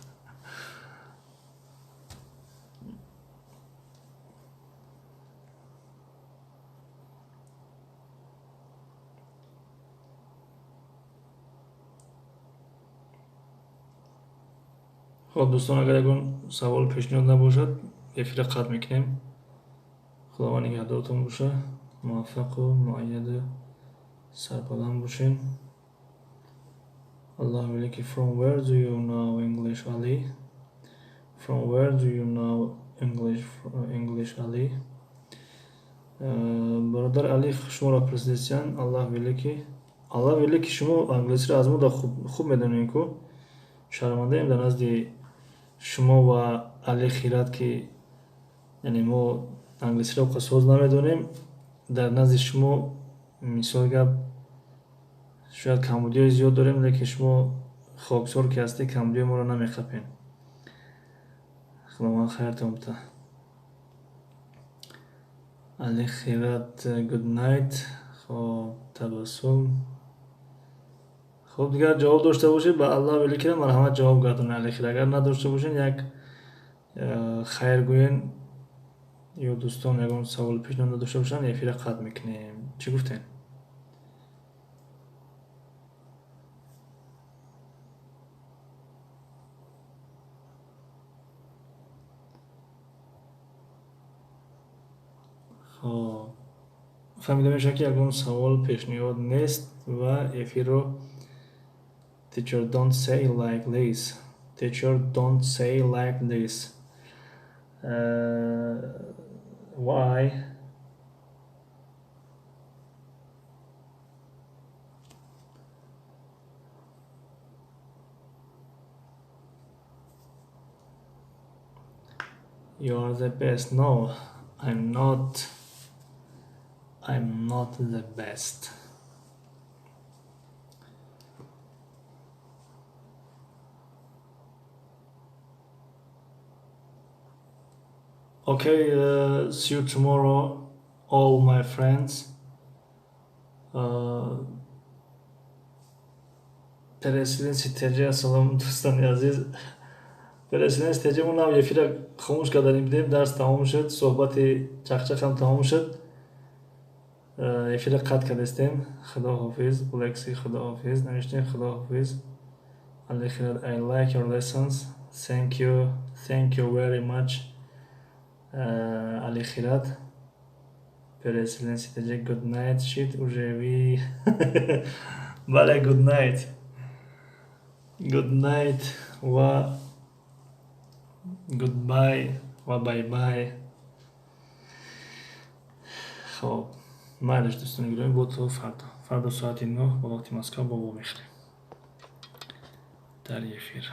Хоб, дӯстон, агар ягон савол, пешниҳод набошад, эфирро қатъ мекунем. Худованд нигаҳдоротон боша, муваффақу муайяду сарбаланд бошед. Аллоҳ великий. From where do you know English, Ali? From where do you know English, Ali? Бародар Али, шуморо пурсидисиян. Аллоҳ великий, Аллоҳ великий. Шумо англисиро аз мо да хуб медонем ку. Шармандаем дар назди шумо ва Али Хират, ки яъне мо англисиро қа соз намедонем. Дар назди шумо, мисол гап, шояд камбудиҳои зиёд дорем, лекин шумо хоксор ки ҳастед, камбудиҳои моро намехапед. Худованд хайртон бита. Али Хират, good night. Хоб, Табассум. Хуб, дигар ҷавоб дошта бошед ба Аллоҳ великира, марҳамат, ҷавоб гардонед, Али Хир. Агар надошта бошед, як хайр гӯен ё дӯстон ягон савол, пешниҳод надошта бошанд, эфира қатъ мекунем. Чӣ гуфтем? Хоб, фаҳмида мешавад, ки ягон савол, пешниҳод нест ва эфирро. Teacher, don't say like this. Teacher, don't say like this. Why? You are the best. No, I'm not. I'm not the best. Okay, see you tomorrow, all my friends. Переселенцы ТЖ, ассалом, дӯстони азиз. Переселенцы ТЖ, мо нав эфира хомӯш карданем будем, дарс тамом шуд, суҳбати чақчақ ҳам тамом шуд. Эфира қатъ кардастем. Худоҳофиз, Лекси, худоҳофиз, навиштем, худоҳофиз. Алихират, I like your lessons. Thank you, thank you very much. Алихират. Переселенцы ТЖ, good night, shit, уже ви. Бале, good night. Good night ва goodbye ва bye bye. Хоб, майлаш, дӯстони гиромӣ, бо то фардо. Фардо соати 9 ба вақти Москва бо вомехӯрем дар эфир.